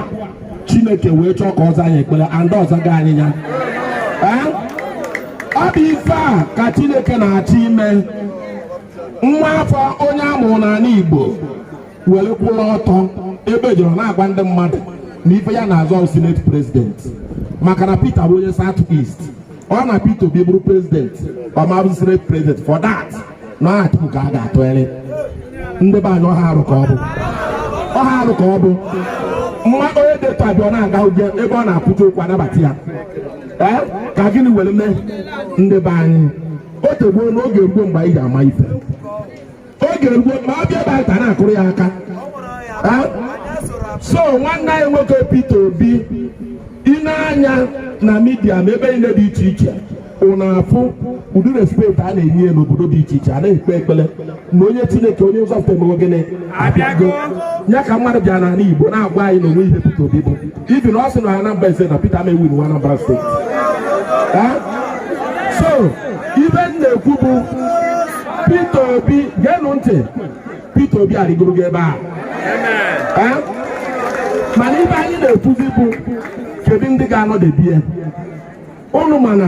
Chineke wee chọọ ka ọ zaa anyị ekpere and ọzaga anyị ya. Ọ bụ ife a ka Chineke na-achọ ime. Nwa afọ onye amụrụ n'ala Igbo were kwụrụ ọtọ ebe ejọrọ na-agwa ndị mmadụ na ife ya na-azọ senate president, maka na Peter bụ onye South East. Ọ na Peter Obi bụrụ president, ọ ma bụ senate president for that na Atiku ka a ga-atụgharị ndị be anyị. Ọha arụ ka ọ bụ, ọha arụ ka ọ bụ. Mma onye detu abịa, ọ na-aga uje ebe ọ na-akwụcha okwu anabata ya. Ee, ka gịnị were mee ndị be anyị? O tegbuo n'oge ruo mgbe anyị ji ama ife. Oge ruo ma ọ bịa ebe anyị ka na-akụrụ ya aka. So nwanne anyị nwoke Peter Obi, ị na-anya na media ma ebe niile dị iche iche, ụnụ afụ ụdị respect a na-enye ya n'obodo dị iche iche. A na-ekpe ekpere na onye Chineke, onye nzọpụta emego gịnị abịago ya ka mmadụ bịa n'ala Igbo na-agwa anyị na onwe ihe Peter Obi bụ ibi na ọ sị na Anambra ise na Peter ama ewin Anambra steeti. So ibe m na-ekwu bụ Peter Obi, geenụ ntị, Peter Obi arịgoro gị ebe a, mana ibe anyị na-ekwuzi bụ kedu ndị ga-anọdebie ụnụ? Mana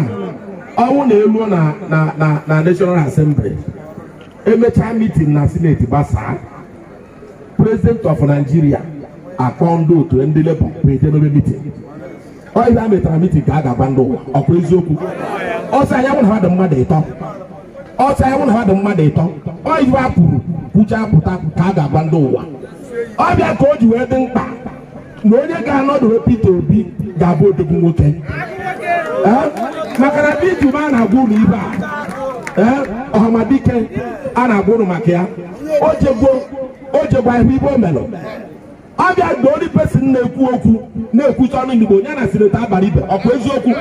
ọnwụ na-elu na na na na National Assembly emechaa meeting na Senate gbasaa, President of Nigeria akpọ ndị otu ndị Labour wee jee mebe meeting. Ọ ihe a metara meeting ka a ga-agba ndị ụwa. Ọkwa eziokwu? Ọsọ anya nwụ na ha dị mmadụ ịtọ, ọsọ anya nwụ na ha dị mmadụ ịtọ. Ọ ihe a kwuru kwucha pụta ka a ga-agwa ndị ụwa. Ọbịa ka o ji wee dị mkpa na onye ga-anọdụ Peter Obi ga-abụ odogwu nwoke, maka na Peter Obi a na-agwa ụlọ ibe a, Ọhamadike a na-agwa ụlọ maka ya, o jegwa ihu ibe o melụ. Ọbịa the only person na-ekwu okwu na-ekwucha ọnụ Igbo ya na Senator Abaribe. Ọkwa eziokwu?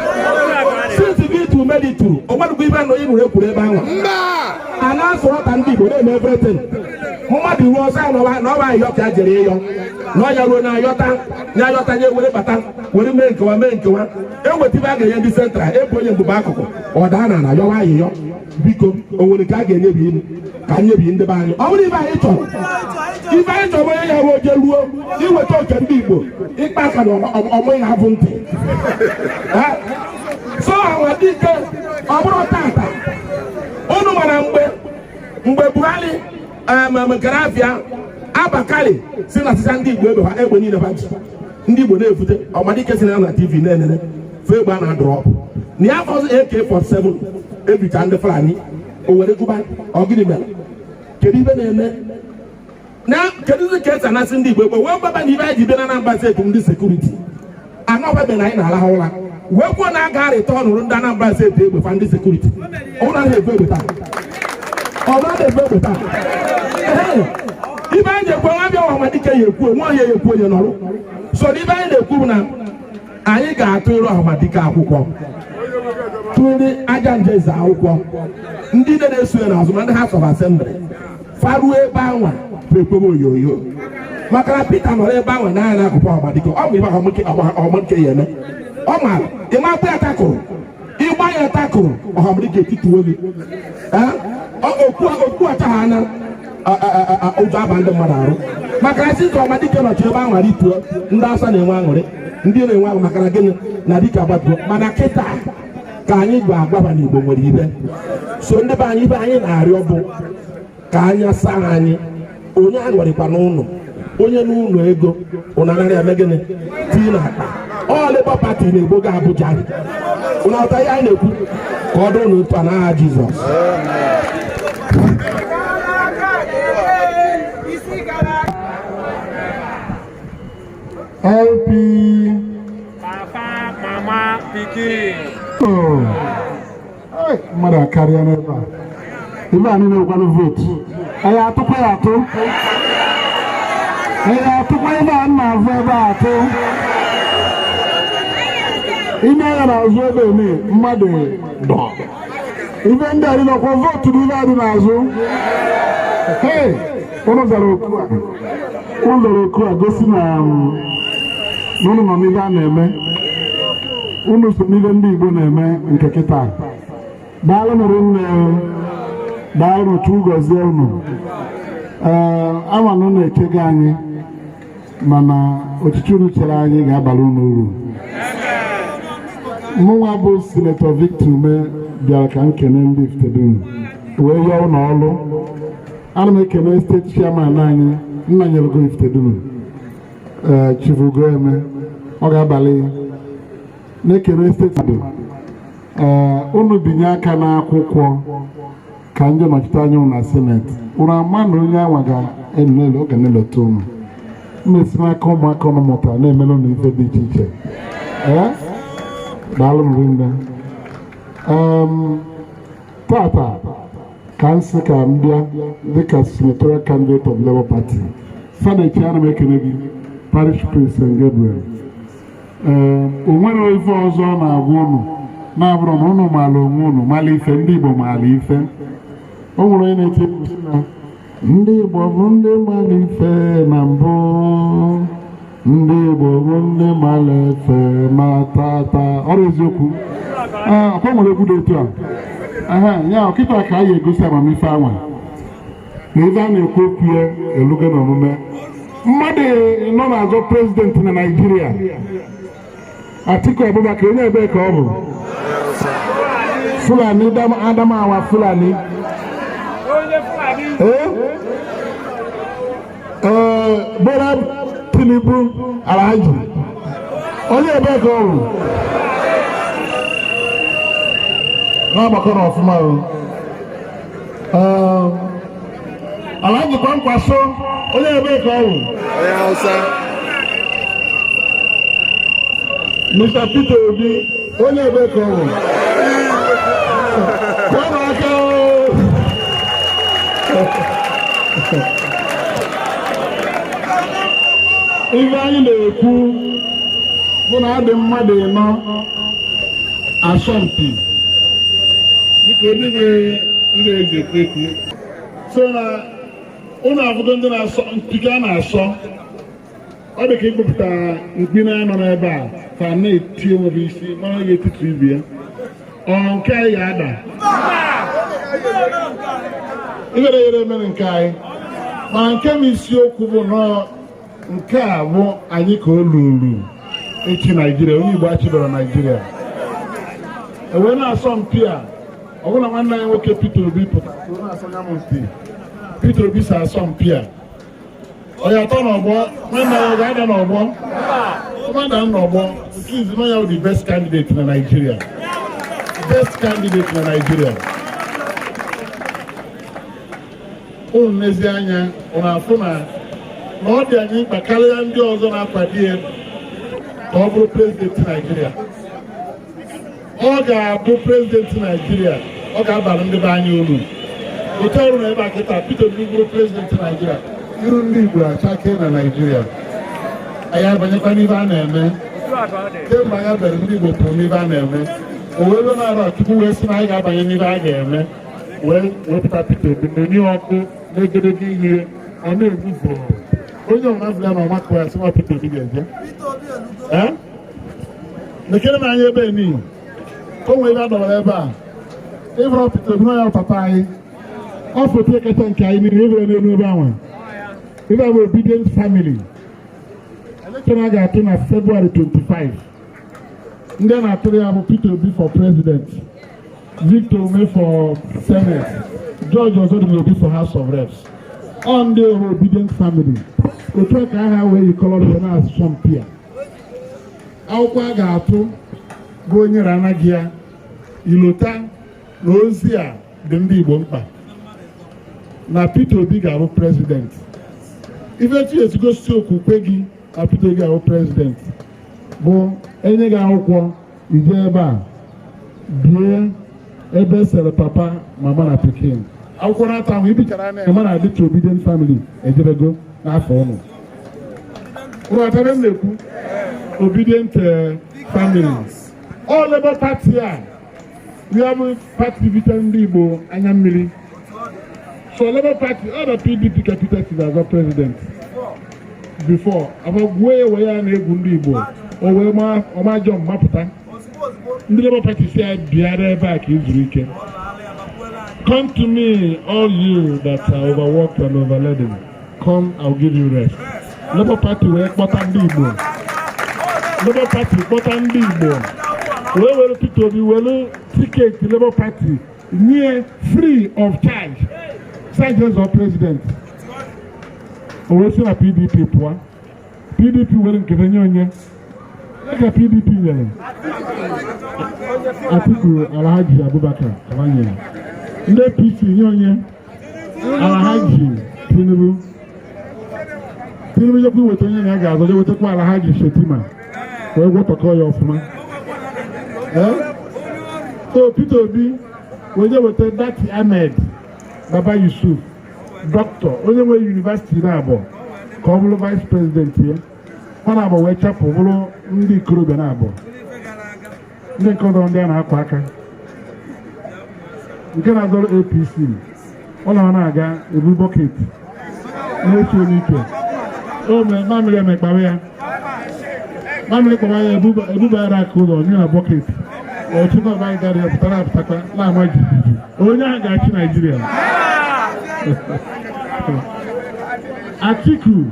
Since Victor Umeh tụrụ onwerugwo ibe na onye nụrụ ekwuru ebe ahụ a na-asọrọ ka ndị Igbo na-eme everything. Mmadụ ruo ọsọ na ọba ayọ ka jere ịyọ na ọya ruo na ayọta ya ayọta nye were bata were mee nkewa mee nkewa eweta ibe a ga-enye ndị central ebe onye mbụba akụkụ ọ daa na ayọwa ayịyọ. Biko, o nwere nke a ga-enyebi ka nyebi ndị be anyị. Ọ bụrụ ibe anyị chọrọ, ibe anyị chọrọ onye ya ruo je ruo iweta oke ndị Igbo ịkpa aka na ọmụ ya abụ ntị. So Ọhamadike, ọ bụrụ tata unu mara mgbe Buhari nkere afịa Abakari si na sịsa ndị Igbo egbe ha egbe niile ha ji ndị Igbo na-efute. Ọhamadike si na na TV na-enene fe egbe a na-adrop na ya fọzụ AK47 ebicha ndị Fulani o were gụba. Ọ gịnị mere? Kedu ibe na-eme? Na kedụzi ka esi anasị ndị Igbo egbe wee gbaba na ibe anyị ji bịa na Anambra Steeti, ndị security anọbabe na anyị na-alahụ ụra, wee kwuo na a ga-arịta ọnụrụ ndị Anambra Steeti egbe fa. Ndị security, ọ bụrụ na ebu egbe taa, ọ bụrụ na ebu egbe taa. Ee, ibe anyị na-ekwu, nwa bịa Ọhamadike ya ekwu onwe onye ya ekwu onye nọrụ so n'ibe anyị na-ekwu bụ na anyị ga-atụrụ Ọhamadike akwụkwọ, tụrụ aja njeze akwụkwọ, ndị na-eso ya n'azụ, ma ndị House of Assembly faruo ebe anwa bụ ekpebe onyonyo, maka na Peter nọrọ ebe ahụ n'anya n'akụkụ Ọhamadike. Ọ bụ ibe Ọhamadike ya eme, ọ maara ịmata ya takụrụ ịgba ya takụrụ Ọhamadike etituo gị. Okwu achaghị anya ụjọ aba ndị mmadụ arụ, maka na since Ọhamadike nọchi ebe ahụ rituo, ndị Awụsa na-enwe aṅụrị, ndị na-enwe aṅụ maka na gịnị na dike agbatuo. Mana kịta ka anyị ga-agwaba n'Igbo nwere ibe so ndị be anyị. Ibe anyị na-arịọ bụ ka anya saa anyị. Onye aṅụrịkwa n'ụlọ, onye n'ụlọ ego ụnụ anaghị eme gịnị tii na akpa. Ọ Labour Party na-egbogo Abuja. Ụnụ ọta ihe anyị na-ekwu ka ọ dị ụnụ otu a n'aha Jizọs. LP. Papa, mama, pikin. Oh. Mmadụ akarịa n'ebe a. Ibe a niile kwanụ vootu. Anyị atụkwa ya atụ. Anyị atụkwa ebe a na-avụ ebe a atụ. Ime ya n'azụ ebe eme mmadụ dọ. Ibe ndị a niile kwa vootu bụ ibe a dị n'azụ. Hey, ụnụ zara oku a. Ụnụ zara oku a gosi na ụnụ nọ n'ihe a na-eme. Unu so n'ihe ndị Igbo na-eme nke kịta. Daalụ nne, daalụ, Chukwu gọzie unu. Ee, ama na unu echego anyị, mana ochichi unu chere anyị ga-abara unu uru. Mụnwa bụ Senator Victor Umeh bịara ka m kene ndị Ifitedunu wee yọọ ụnụ ọlụ. Ana m ekene steeti chairman anyị, nna nyelugo Ifitedunu, ee, Chief Ugoeme, ọ ga-abalị na-ekene steeti. Ee, unu binye aka n'akwụkwọ ka ndị nọchite anya unu na seneti. Unu ama na onye anwa ga-enele oge neleta unu mmesi n'aka ụmụaka unu mụtara na-emere unu ife dị iche iche. Ee, daalụ m rinne. Tata ka m sị ka m bịa dịka senatorial candidate of Labour Party. Sadechi, ana m ekene gị, parish priest St. Gabriel. Ee, o nwere ife ọzọ ọ na-agwa unu na-abụrụ na unu maara onwe unu, mara ife ndị Igbo maara ife. O nwere onye na-eti egwu sị na ndị Igbo bụ ndị mara ife na mbụ, ndị Igbo bụ ndị mara ife ma tata. Ọrụ eziokwu. Ee, ọkwa nwere egwu dị etu a. Aha ya ọkịta ka anyị egosi amamife anwa na ebe a na-ekwu okwu ya elugo n'omume. Mmadụ nọ na-azọ president na Naịjirịa, Atiku Abubakar, onye ebee ka ọ bụ? Fulani, Adamawa Fulani. Ee, Bola Tinubu, Alhaji, onye ebee ka ọ bụ? Na-agbakọ n'ọfụma o. Ee, Alhaji Kwankwaso, onye ebee ka ọ bụ? Onye Hausa. Mr. Peter Obi, onye ebee ka ọ bụ? Kụọ aka o. Ife anyị na-ekwu bụ na adị mmadụ ịnọ asọmpi dịka ndị ndị eze ekwu ekwu so na ụnụ afụgo ndị na-asọ mpi ka a na-asọ. Ọ dị ka ịkpụpụta mkpi na-anọ n'ebe a ka na-eti onwe gị isi mara gị etiti ibe ya. Ọ nke anyị ga-ada ihere ihere mere nke anyị, mana nke bụ isiokwu bụ nọọ nke a bụ anyị ka o luru echi Naijiria. Onye Igbo achịbara Naijiria ewee na-asọ mpi a. Ọ bụrụ na nwanne anyị nwoke Peter Obi pụtara ka ọ na-asọ ya m mpi, Peter Obi si asọ mpi a, ọ ya atọ n'ọgbọ. Nwanne ya ọ ga-ada n'ọgbọ? Ọ ga-ada n'ọgbọ. Nke izi ya bụ the best candidate na Nigeria, best candidate na Nigeria. Unu n'ezi anya, unu afụ na ọ dị anyị mkpa karịa ndị ọzọ na-akwado ya ka ọ bụrụ president Naijiria. Ọ ga-abụ president Naijiria, ọ ga-abara ndị be anyị uru. Otu ọrụ na ebe a kịta, Peter Obi bụrụ president Naijiria, iru ndị Igbo achake na Naijiria. Anyị abanyekwa n'ife a na-eme. Kemgbe anyị bịara, ndị Igbo pụrụ n'ife a na-eme. O wee ruo na-arụ a, Chukwu wee sị na anyị ga-abanye n'ife a ga-eme, wee wepụta Peter Obi na-enye ọkụ n'egedege ihe ọ na-egbu vụrụ onye ọbụla bụla na ọmakụ ya sị nwa Peter Obi ga-eje. Ee, lekere m anya ebe niile, o nwere ebe a dọbara ebe a ịbụrụ Peter Obi na ya papa anyị. Ọ foto kacha nke anyị niile ịbụrụ n'elu ebe ahụ, ebe a bụ Obedient Family. Election a ga-atụ na February 25, ndị a na-atụrụ ya bụ Peter Obi for president, Victor Umeh for Senate, George Ozodinobi for House of Reps. Ọ ndị ọrụ Obedient Family otu a ka aha wee yikọrọ wee na-asọ mpi a. Akwụkwọ a ga-atụ bụ onye anaghị ya ilota na ozi a dị ndị Igbo mkpa na Peter Obi ga-abụ president. Ife chi esigosi okwukwe gị na Peter Obi ga-abụ president bụ enye gị akwụkwọ, ije ebe a bie ebe esere papa, mama na pikin. Akwụkwọ na-ata ahụ ibichara anya ya mana dịka Obedient Family ejebego n'afọ ụnụ ụrụ ebe m na-ekwu Obedient Family. Ọ Labour Party a ya bụ party bitere ndị Igbo anya mmiri. So Labour Party, ọ na PDP ka Peter si azọ president before abagbuo ya, wee ya na-egwu ndị Igbo, o wee ọma jọm mapụta. Ndị Labour Party si ya bịara ebe a ka ị zuru ike. "Come to me, all you that are overworked and overladen. Come, I'll give you rest." Labour Party wee kpọta ndị Igbo. Labour Party kpọta ndị Igbo wee were Peter Obi, were ticket Labour Party nye free of charge, sergeant president. O wee si na PDP pụọ. PDP were nke nye onye ka PDP nyere Atiku Alhaji Abubakar abanyere. Ndị APC nye onye Alhaji Tinubu. Tinubu jekwa iweta onye na ya ga-azọ, je wetakwa Alhaji Shetima wee gwọtọkọ ya ọfụma. So Peter Obi wee je weta Datti Ahmed Baba Yusuf, dọkịta, onye nwe university na-abụ ka ọ bụrụ vice president ya. Ọ na-abụ wee chapụ bụrụ ndị ikorobịa na-abụ ndị nke ọzọ, ndị a na-akwa aka nke na-azọrọ APC. Ọ na na-aga ebu bucket na-eche onye ike o mamịrị emekpawa ya, mamịrị kpawa ya, ebubara aka ụlọ nye na bucket ọchịkọ ọba gara ya pụtara apụtakwa na-ama jijiji. Onye ahụ ga-achị Naijiria. Atiku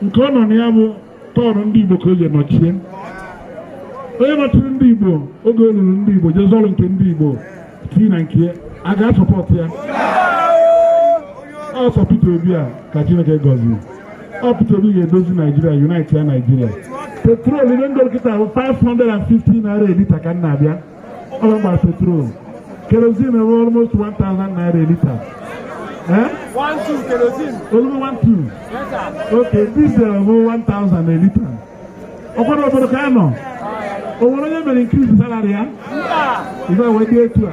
nke ọ nọ na ya bụ tọọnụ ndị Igbo ka o ji nọchie onye nọchiri ndị Igbo oge o ruru ndị Igbo jee zọrọ nke ndị Igbo tii na nke ya a ga-asupport ya. Ọsọ Peter Obi a ka Chineke gọziri. Ọ Peter Obi ga-edozi Naijiria, unite ya Naijiria. Petrol ihe ndị kịta bụ 550 naira a litre ka m na-abịa ọ bụ mgba petrol. Kerosene bụ almost 1000 naira a litre. Eh? 1 2 kerosene. Olugo 12. Yes, sir. Okay, diesel bụ 1000 a litre. Ọkwado obodo ka a nọ, o nwere onye mere increase salary ya? Ife wee dị etu a.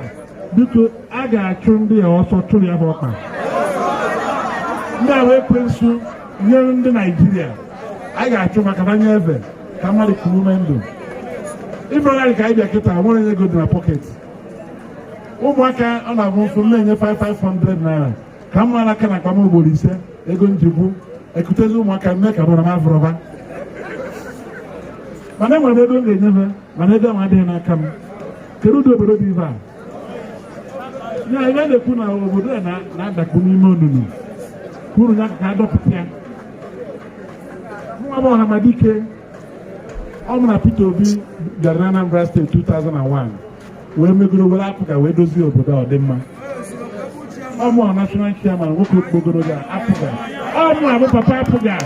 Biko, a ga-achụ ndị a ọsọ, chụrụ ya bụ ọkpa. Ndị a wee kwensu nyere ndị Naijiria. A ga-achụ maka banye eze ka mmadụ kuru ume ndụ. Ịbụrụ ka anyị bịa kịta, nwere onye ego dị na pocket ụmụaka ọ na-abụ mfụ m na-enye 5500 naira ka m mara aka na akpa m ugboro 5 ego njikwu ekutezi ụmụaka mee ka bụrụ m avụrọba. Mana enwere m ego m ga-enyefe, mana ego ahụ adịghị n'aka m. Kedu ụdị obodo dị ife a? Ya ebe a na-ekwu na obodo a na-adakpu n'ime onunu ka uru ya ka adọpụta ya. Nwa bụ Ọhamadike, ọ mụ na Peter Obi bịara na Anambra Steeti 2001 wee megoro were APGA wee dozie obodo a ọ dị mma. Ọ mụ national chairman, nwoke okpogoro ga APGA. Ọ mụ abụ papa APGA.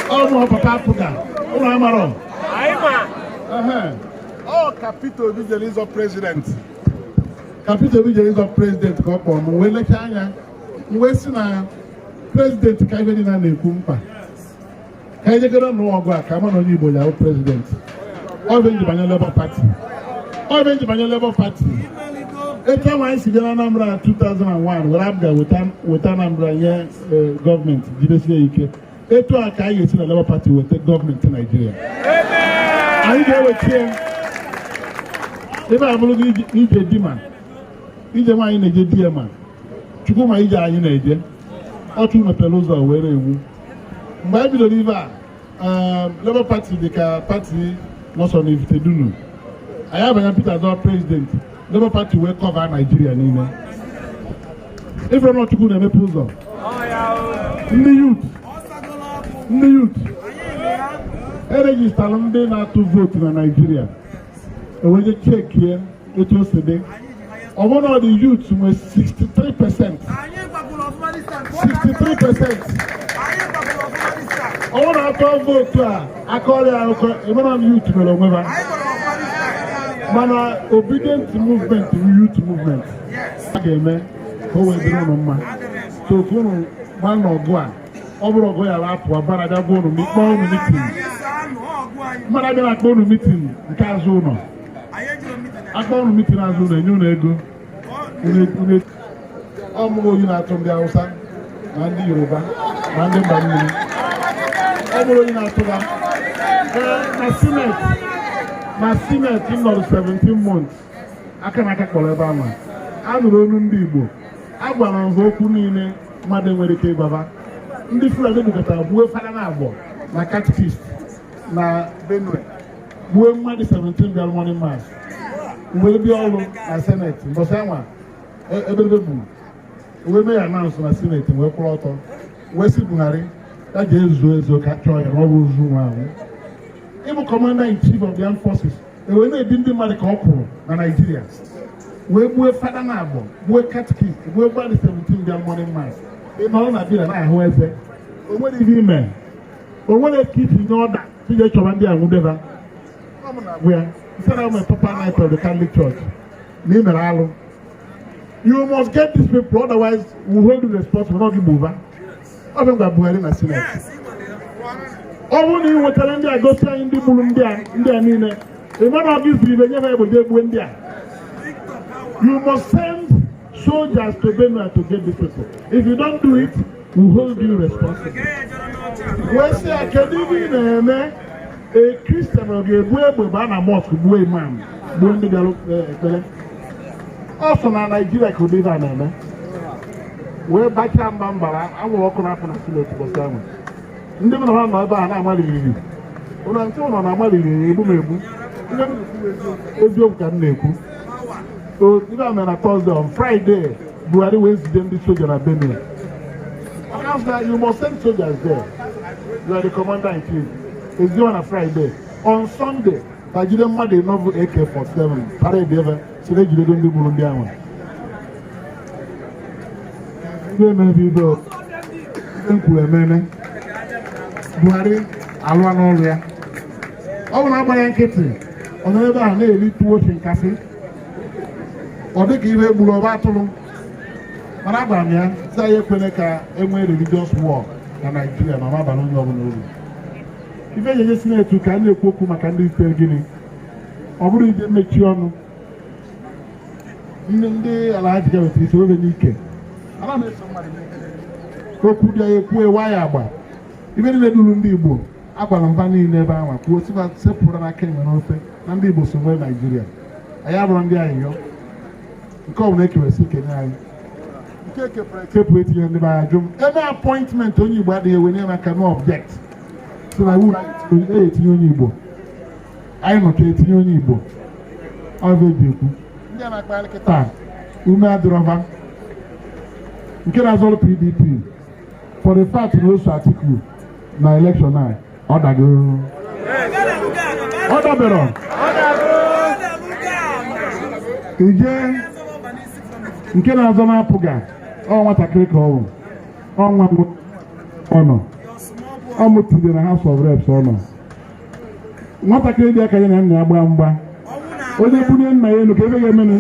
Ọ mụ papa APGA ụlọ amarọ. Anyị ma. Ọ ka Peter Obi jere ịzọ president. Ka Peter Obi jere ịzọ president ka ọ kpọrọ m, wee lechaa anya m, wee sị na president ka ife dị na na-ekwu mkpa ka anyị jegoro n'ụwa ọgụ a ka ama na onye Igbo ya bụ president. Ọ bụ nji banye Labour Party, ọ bụ nji banye Labour Party. Etu ahụ anyị si bịa na Anambra na 2001 were APGA weta Anambra nye gọọmenti jidesie ike, etu a ka anyị ga-esi na Labour Party weta gọọmenti Naijiria. Anyị ga-eweta ya ebe a bụrụ gị ije di ma ije nwaanyị na-eje di ya, ma Chukwu ma ije anyị na-eje ọchụ mepere ụzọ were ewu. Mgbe anyị bidoro ibe a, Labour Party dị ka party nọsọ na Ifitedunu, anyị abanye Peter zọọ president, Labour Party wee cover Naijiria niile. Ifere na Chukwu na-emepe ụzọ. Ndị youth, ndị youth eregisterlụ ndị na-atụ vootu na Naijiria, eweje checkie etu o si dị, ọ bụrụ na ọ dị youth nwe 63%, 63%. Ọ bụrụ na atọ vootu a aka ọrịa akụkọ emere na youth mere onwe ha, mana obedient movement bụ youth movement. A ga-eme ka o wee dịrị ụnụ mma. So ka ụnụ gbaa n'ọgụ a, ọ bụrụ ọgụ ya apụ abara bịa gwa ụnụ kpọọ ụnụ meeting, mmadụ abịa na-akpọ ụnụ meeting nke azụ ụlọ, akpọ ụnụ meeting azụ ụlọ, enye ụnụ ego. Ọmụghị oyi na-atụ ndị Hausa na ndị Yoruba na ndị mba mmiri, ọ bụrụ onye na-atụba na Senate, na Senate m nọrọ 17 months, aka na aka kpọrọ ebe ahụ a nụrụ olu ndị Igbo. A gwara m ha okwu niile mmadụ nwere ike ịgbaba. Ndị Fulani gbukọtara gbuo fada na abụọ na catechist na Benue, gbuo mmadụ 17 bịara morning mass. Wee bịa ọrụ na Senate mbọsị anwa ebelebe gburu, wee mee ya announce na Senate, wee kwụrụ ọtọ wee sị Buhari ya ji ezuo ezo ka chọọ ya na ọ bụ ozu nwa ahụ. Ịbụ commander in chief of the armed forces, ewee na-ebi ndị mmadụ ka ọ kwụrụ na Naịjirịa, wee gbue fada na abụọ, gbue catechist, gbue mmadụ 17 bịa morning mass, ị nọrọ na bira na-ahụ eze, o nwere ihe ime, o nwere ike itinye ọda ije chọba ndị a nwudeba bụ ya. Instead of a proper night of the Catholic Church na ị mere alụ, you must get these people, otherwise we hold you responsible. Not gị gbuba ọ bụ ngwa Buhari na Senate. Ọ bụrụ na ị nwetara ndị a, gosi anyị ndị gburu ndị a, ndị a niile ị mara ọ gị ziri ibe nye ha egbe jee gbuo ndị a. You must send soldiers to Benue to get these people. If you don't do it, we hold you responsible. Wee sị ya, kedu ihe ị na-eme? A Christian ọ ga-egbu egbe gbaa na mosque, gbuo imam, gbuo ndị bịara ekpere? Ọ sọ na Naijiria ka ụdị ife a na-eme. Wee bachaa mba mbara anwụrụ ọkụ na-apụ na Senate ụbọchị ahụ. Ndị mụ na ha nọ ebe a na-amaliriri ụlọ ntị ụlọ na-amaliriri egbu m egbu. Ihe m na-ekwu, eziokwu ka m na-ekwu. O ife a mere na Thursday, on Friday Buhari wee zide ndị soja na Benue. Announce that you must send soldiers there, you are the commander in chief. Eziwa na Friday, on Sunday ka jide mmadụ ịnọ bụ AK47 parade ebe si na ejidego ndị gburu ndị ahụ. Ndị emebe ibe ndị m kwuru ememe, Buhari alụọ n'ọrụ ya. Ọ bụ na agba ya nkịtị, ọ nọ ebe ahụ na-eri tuwo shinkasị, ọ dị ka ihe gburu ọba atụrụ. Mana agwara m ya sị anyị ekwene ka e nwee religious war na Naijiria ma mabara onye ọbụla uru. Ife ejeje si na-etu ka a na-ekwu okwu maka ndị ite gịnị, ọ bụrụ ije mmechi ọnụ ndị ala ha jiga wetara isi obe n'ike. Ana m eso mmadụ n'ike. Okwu dị ya ekwu ewa ya agba ife niile duru ndị Igbo. Agwara mba niile ebe ahụ kwuo sịkwa sepụrụ n'aka enwe n'ofe na ndị Igbo so nwee Naijiria. Anyị abụrụ ndị ayịyọ nke ọ bụla ekewesi kenye anyị nke ekepụrụ ekepụ etinye ndị be anyị. Jụ m ebe appointment onye Igbo adịghị ewenye m aka, no object, so na iwu etinye onye Igbo, anyị nọcha etinye onye Igbo. Ọ bụ eji ekwu ndị a na-akpagharị kịta ume adịrọba nke na-azọrọ PDP, for the fact na oso Atiku na election a, ọ dagoro, ọ dabere ije nke na-azọ na-apụga. Ọ nwatakịrị ka ọ bụ, ọ nwa m ọ nọ, ọ mụtụrụ na House of Reps. Ọ nọ nwatakịrị dị aka ya na nna ya gbaa mgba, onye bunye nna ya elu ka ebe ga-emenụ.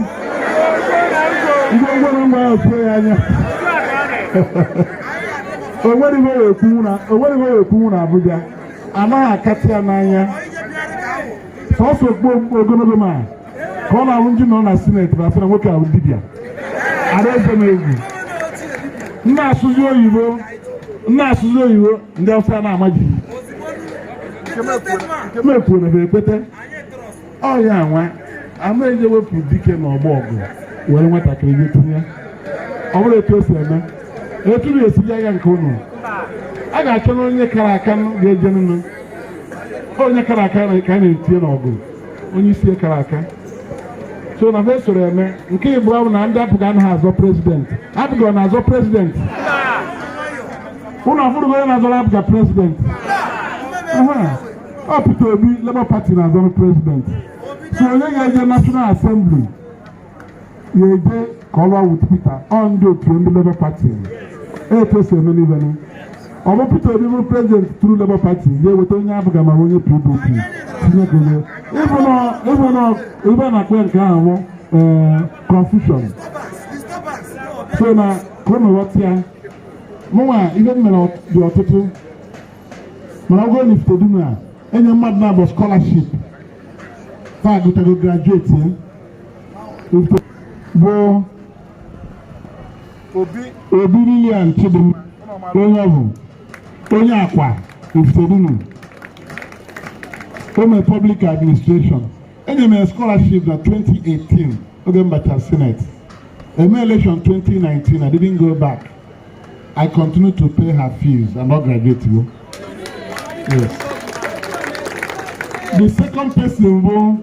Ngwongworo ngwa ya opuo ya anya. O nwere ihe o ekwu na o nwere ihe o ekwu na Abuja. Anaghị akatị ya n'anya. Sọsọ okpu ogologo ma ka ọ na-ahụ ndị nọ na Senate ma sị na nwoke ahụ dibịa. Adaeze m egwu. Nna asụzi oyibo, nna asụzi oyibo, ndị Awụsa na-ama jijiji. Nke m ekwuru na ekwete. Ọ ya nwa ama eje wepụ dike n'ọgbọ ọgụ were nwatakịrị gị tinye. Ọ bụrụ etu o si eme, etu na-esi agha nke unu, a ga-achọ na onye kara aka ga-eje nụnụ. Onye kara aka ka a na-etinye n'ọgụ, onye isi kara aka. So na fe soro eme nke ịbụọ bụ na ndị APGA anaghị azọ president. APGA ọ na-azọ president? Ụnụ afụrụgo onye na-azọrọ APGA president? Ọ Peter Obi, Labour Party, na-azọrọ president. So onye ga-eje National Assembly ga-eje ka ọ lụọ with Peter, ọ ndị otu ndị Labour Party. Etu esi eme n'ibenu, ọ bụ Peter Obi bụrụ president through Labour Party, ga-eweta onye APGA ma onye PDP tinye ka onye ịbụ na ebe a na-akpọ ya nke ahụ bụ confusion. So na ka unu ghọta ya, mụnwa ihe m mere dị ọtụtụ, mana ọ bụrụ na Ifitedunu a enye mmadụ na-abụ scholarship, fa agụtago, graduate ya bụ Obi Lilian Chidimma, onye ọ bụ onye akwa Ifitedunu, o mere public administration. Enye m ya scholarship na 2018 oge m bacha Senate eme election 2019. I didn't go back. I continue to pay her fees and not graduate go. Yes, the second person bụ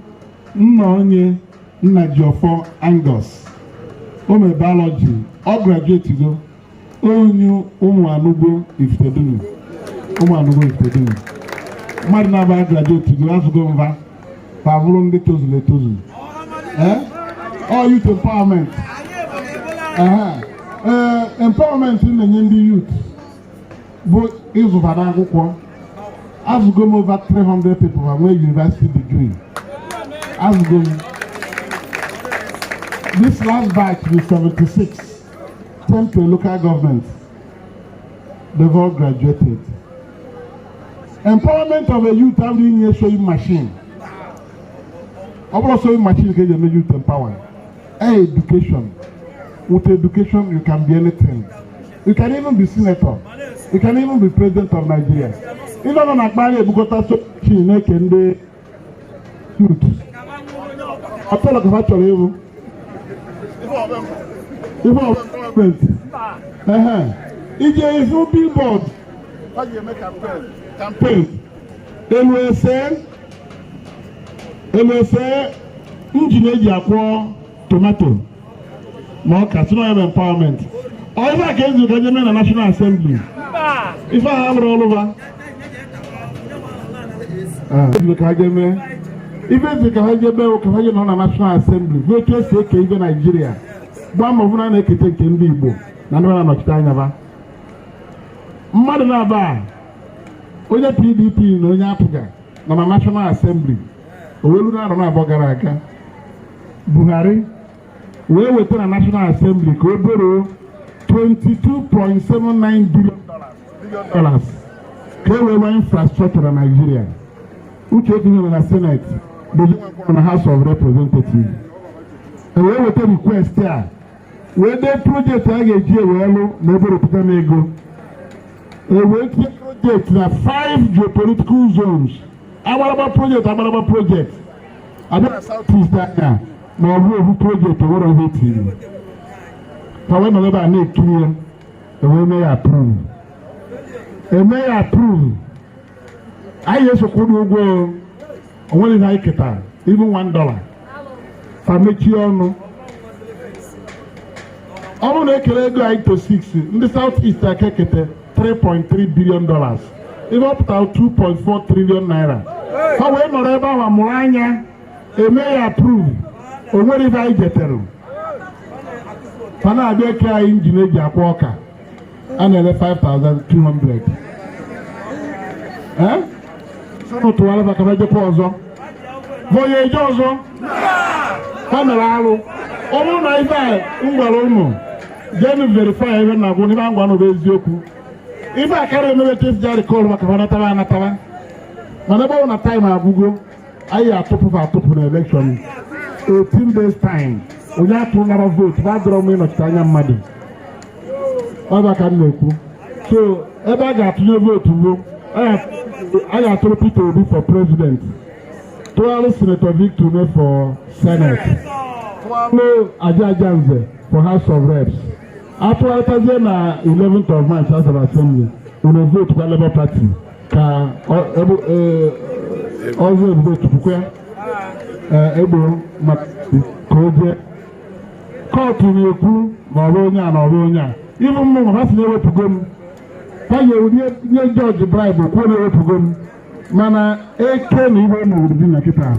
nna onye Nnajiọfọ Angus. O mere biology, ọ graduate go, onye ụmụ anụgo Ifitedunu, ụmụ anụgo Ifitedunu. Mmadụ na-aba graduate go, azụgo mva ma bụrụ ndị tozuru etozu. Eh? Ọ youth empowerment. Ee, empowerment na-enye ndị youth bụ ịzụba n'akwụkwọ. Azụgo m over 300 people ha nwee university degree. Azụgo m this last batch with 76, 10 per local government. They've all graduated. Empowerment of a youth abụghị inye sewing machine. Ọ bụrụ sewing machine ka eji eme youth empower. Education. With education, you can be anything. You can even be senator. You can even be president of Nigeria. Ife nọ na akpa ebukọta sewing machine na-eke ndị youth ọtọlọ ka ha chọrọ ịbụ ife gọọmenti ehe ije ifu billboard Ha ji eme campaign. Campaign elu ese, elu ese engine eji akwọ tomato ma ọ ka si na ya bụ empowerment. Ọ ife a ka ezu ka je mee na National Assembly. Ife a ha bụrụ ọlụva ezu ka ha je mee. Ife ezi ka ha je mee ka ha je nọ na National Assembly bụ etu esi eke ife Naijiria, gbaa mbọ hụ na a na-ekete nke ndị Igbo na ndị na-anọchite anya ba. Mmadụ na-aba a, onye PDP na onye APGA nọ na National Assembly. Owelu na arọ na 2 gara aga, Buhari wee weta na National Assembly ka o boro 22.79 billion dollars ka e wee rụọ infrastructure na Nigeria. Uche Okenye nọ na Senate, Dozie nọ na House of Representatives. E wee weta request a wee dee project a ga-eji ewee lụ na eboropụta m ego, e wee tinye project na five geopolitical zones. Agbaragba project, agbaragba project abịa na South East anya na ọ bụ ofu project owere ihe etiri ka wee nọrọ ebe a na-ekiri ya. Ewee mee ya approve, eme ya approve. Anyị esokwu ụgwọ o nwere ihe anyị ketara, even $1. Fa mechie ọnụ. Ọ bụrụ na ekele ego anyị to 6, ndị South East aka ekete $3.3 billion, ihe ọ pụtara 2.4 trillion naira. Ha wee nọrọ ebe ahụ mụrụ anya eme ya approve. O nwere ife anyị jetere. Fa na-abịa eke anyị engine eji akwa ọka a na-ere 5200. Eh? Sọnụ tụwara maka na ejekwa ọzọ bụ onye eje ọzọ. Ha mere arụ. Ọ bụrụ na ife a m gwara ụnụ, jenu verify ebe na agwụ n'ife ngwa bụ eziokwu. Ife a karịa emebe chief jari call maka ha nataba anataba, mana ebe ọ bụ na time agwụgo, anyị atụpụ atụpụ na election 18 days time. Onye atụlara vote ba dọrọ m ịnọchite anya mmadụ, ọ bụ ka m na-ekwu. So ebe a ga-atụnye vote bụ a ga-atụrụ Peter Obi for president, tụgharị Senator Victor Umeh for Senate, tụgharị Aja Ajanze for House of Reps, atụgharịtazie na 11th of March House of Assembly. Unu vote kwa Labour Party ka ọzọ ebube tukwukwe egbo maka ka o jee court na-ekwu na ọrụ onye a na ọrụ onye a ịbụ mmụ ma ha si na-ewepụgo m, ha ga-enye nye judge bribe kwuo na-ewepụgo m, mana eke na ihe na dị na kịta.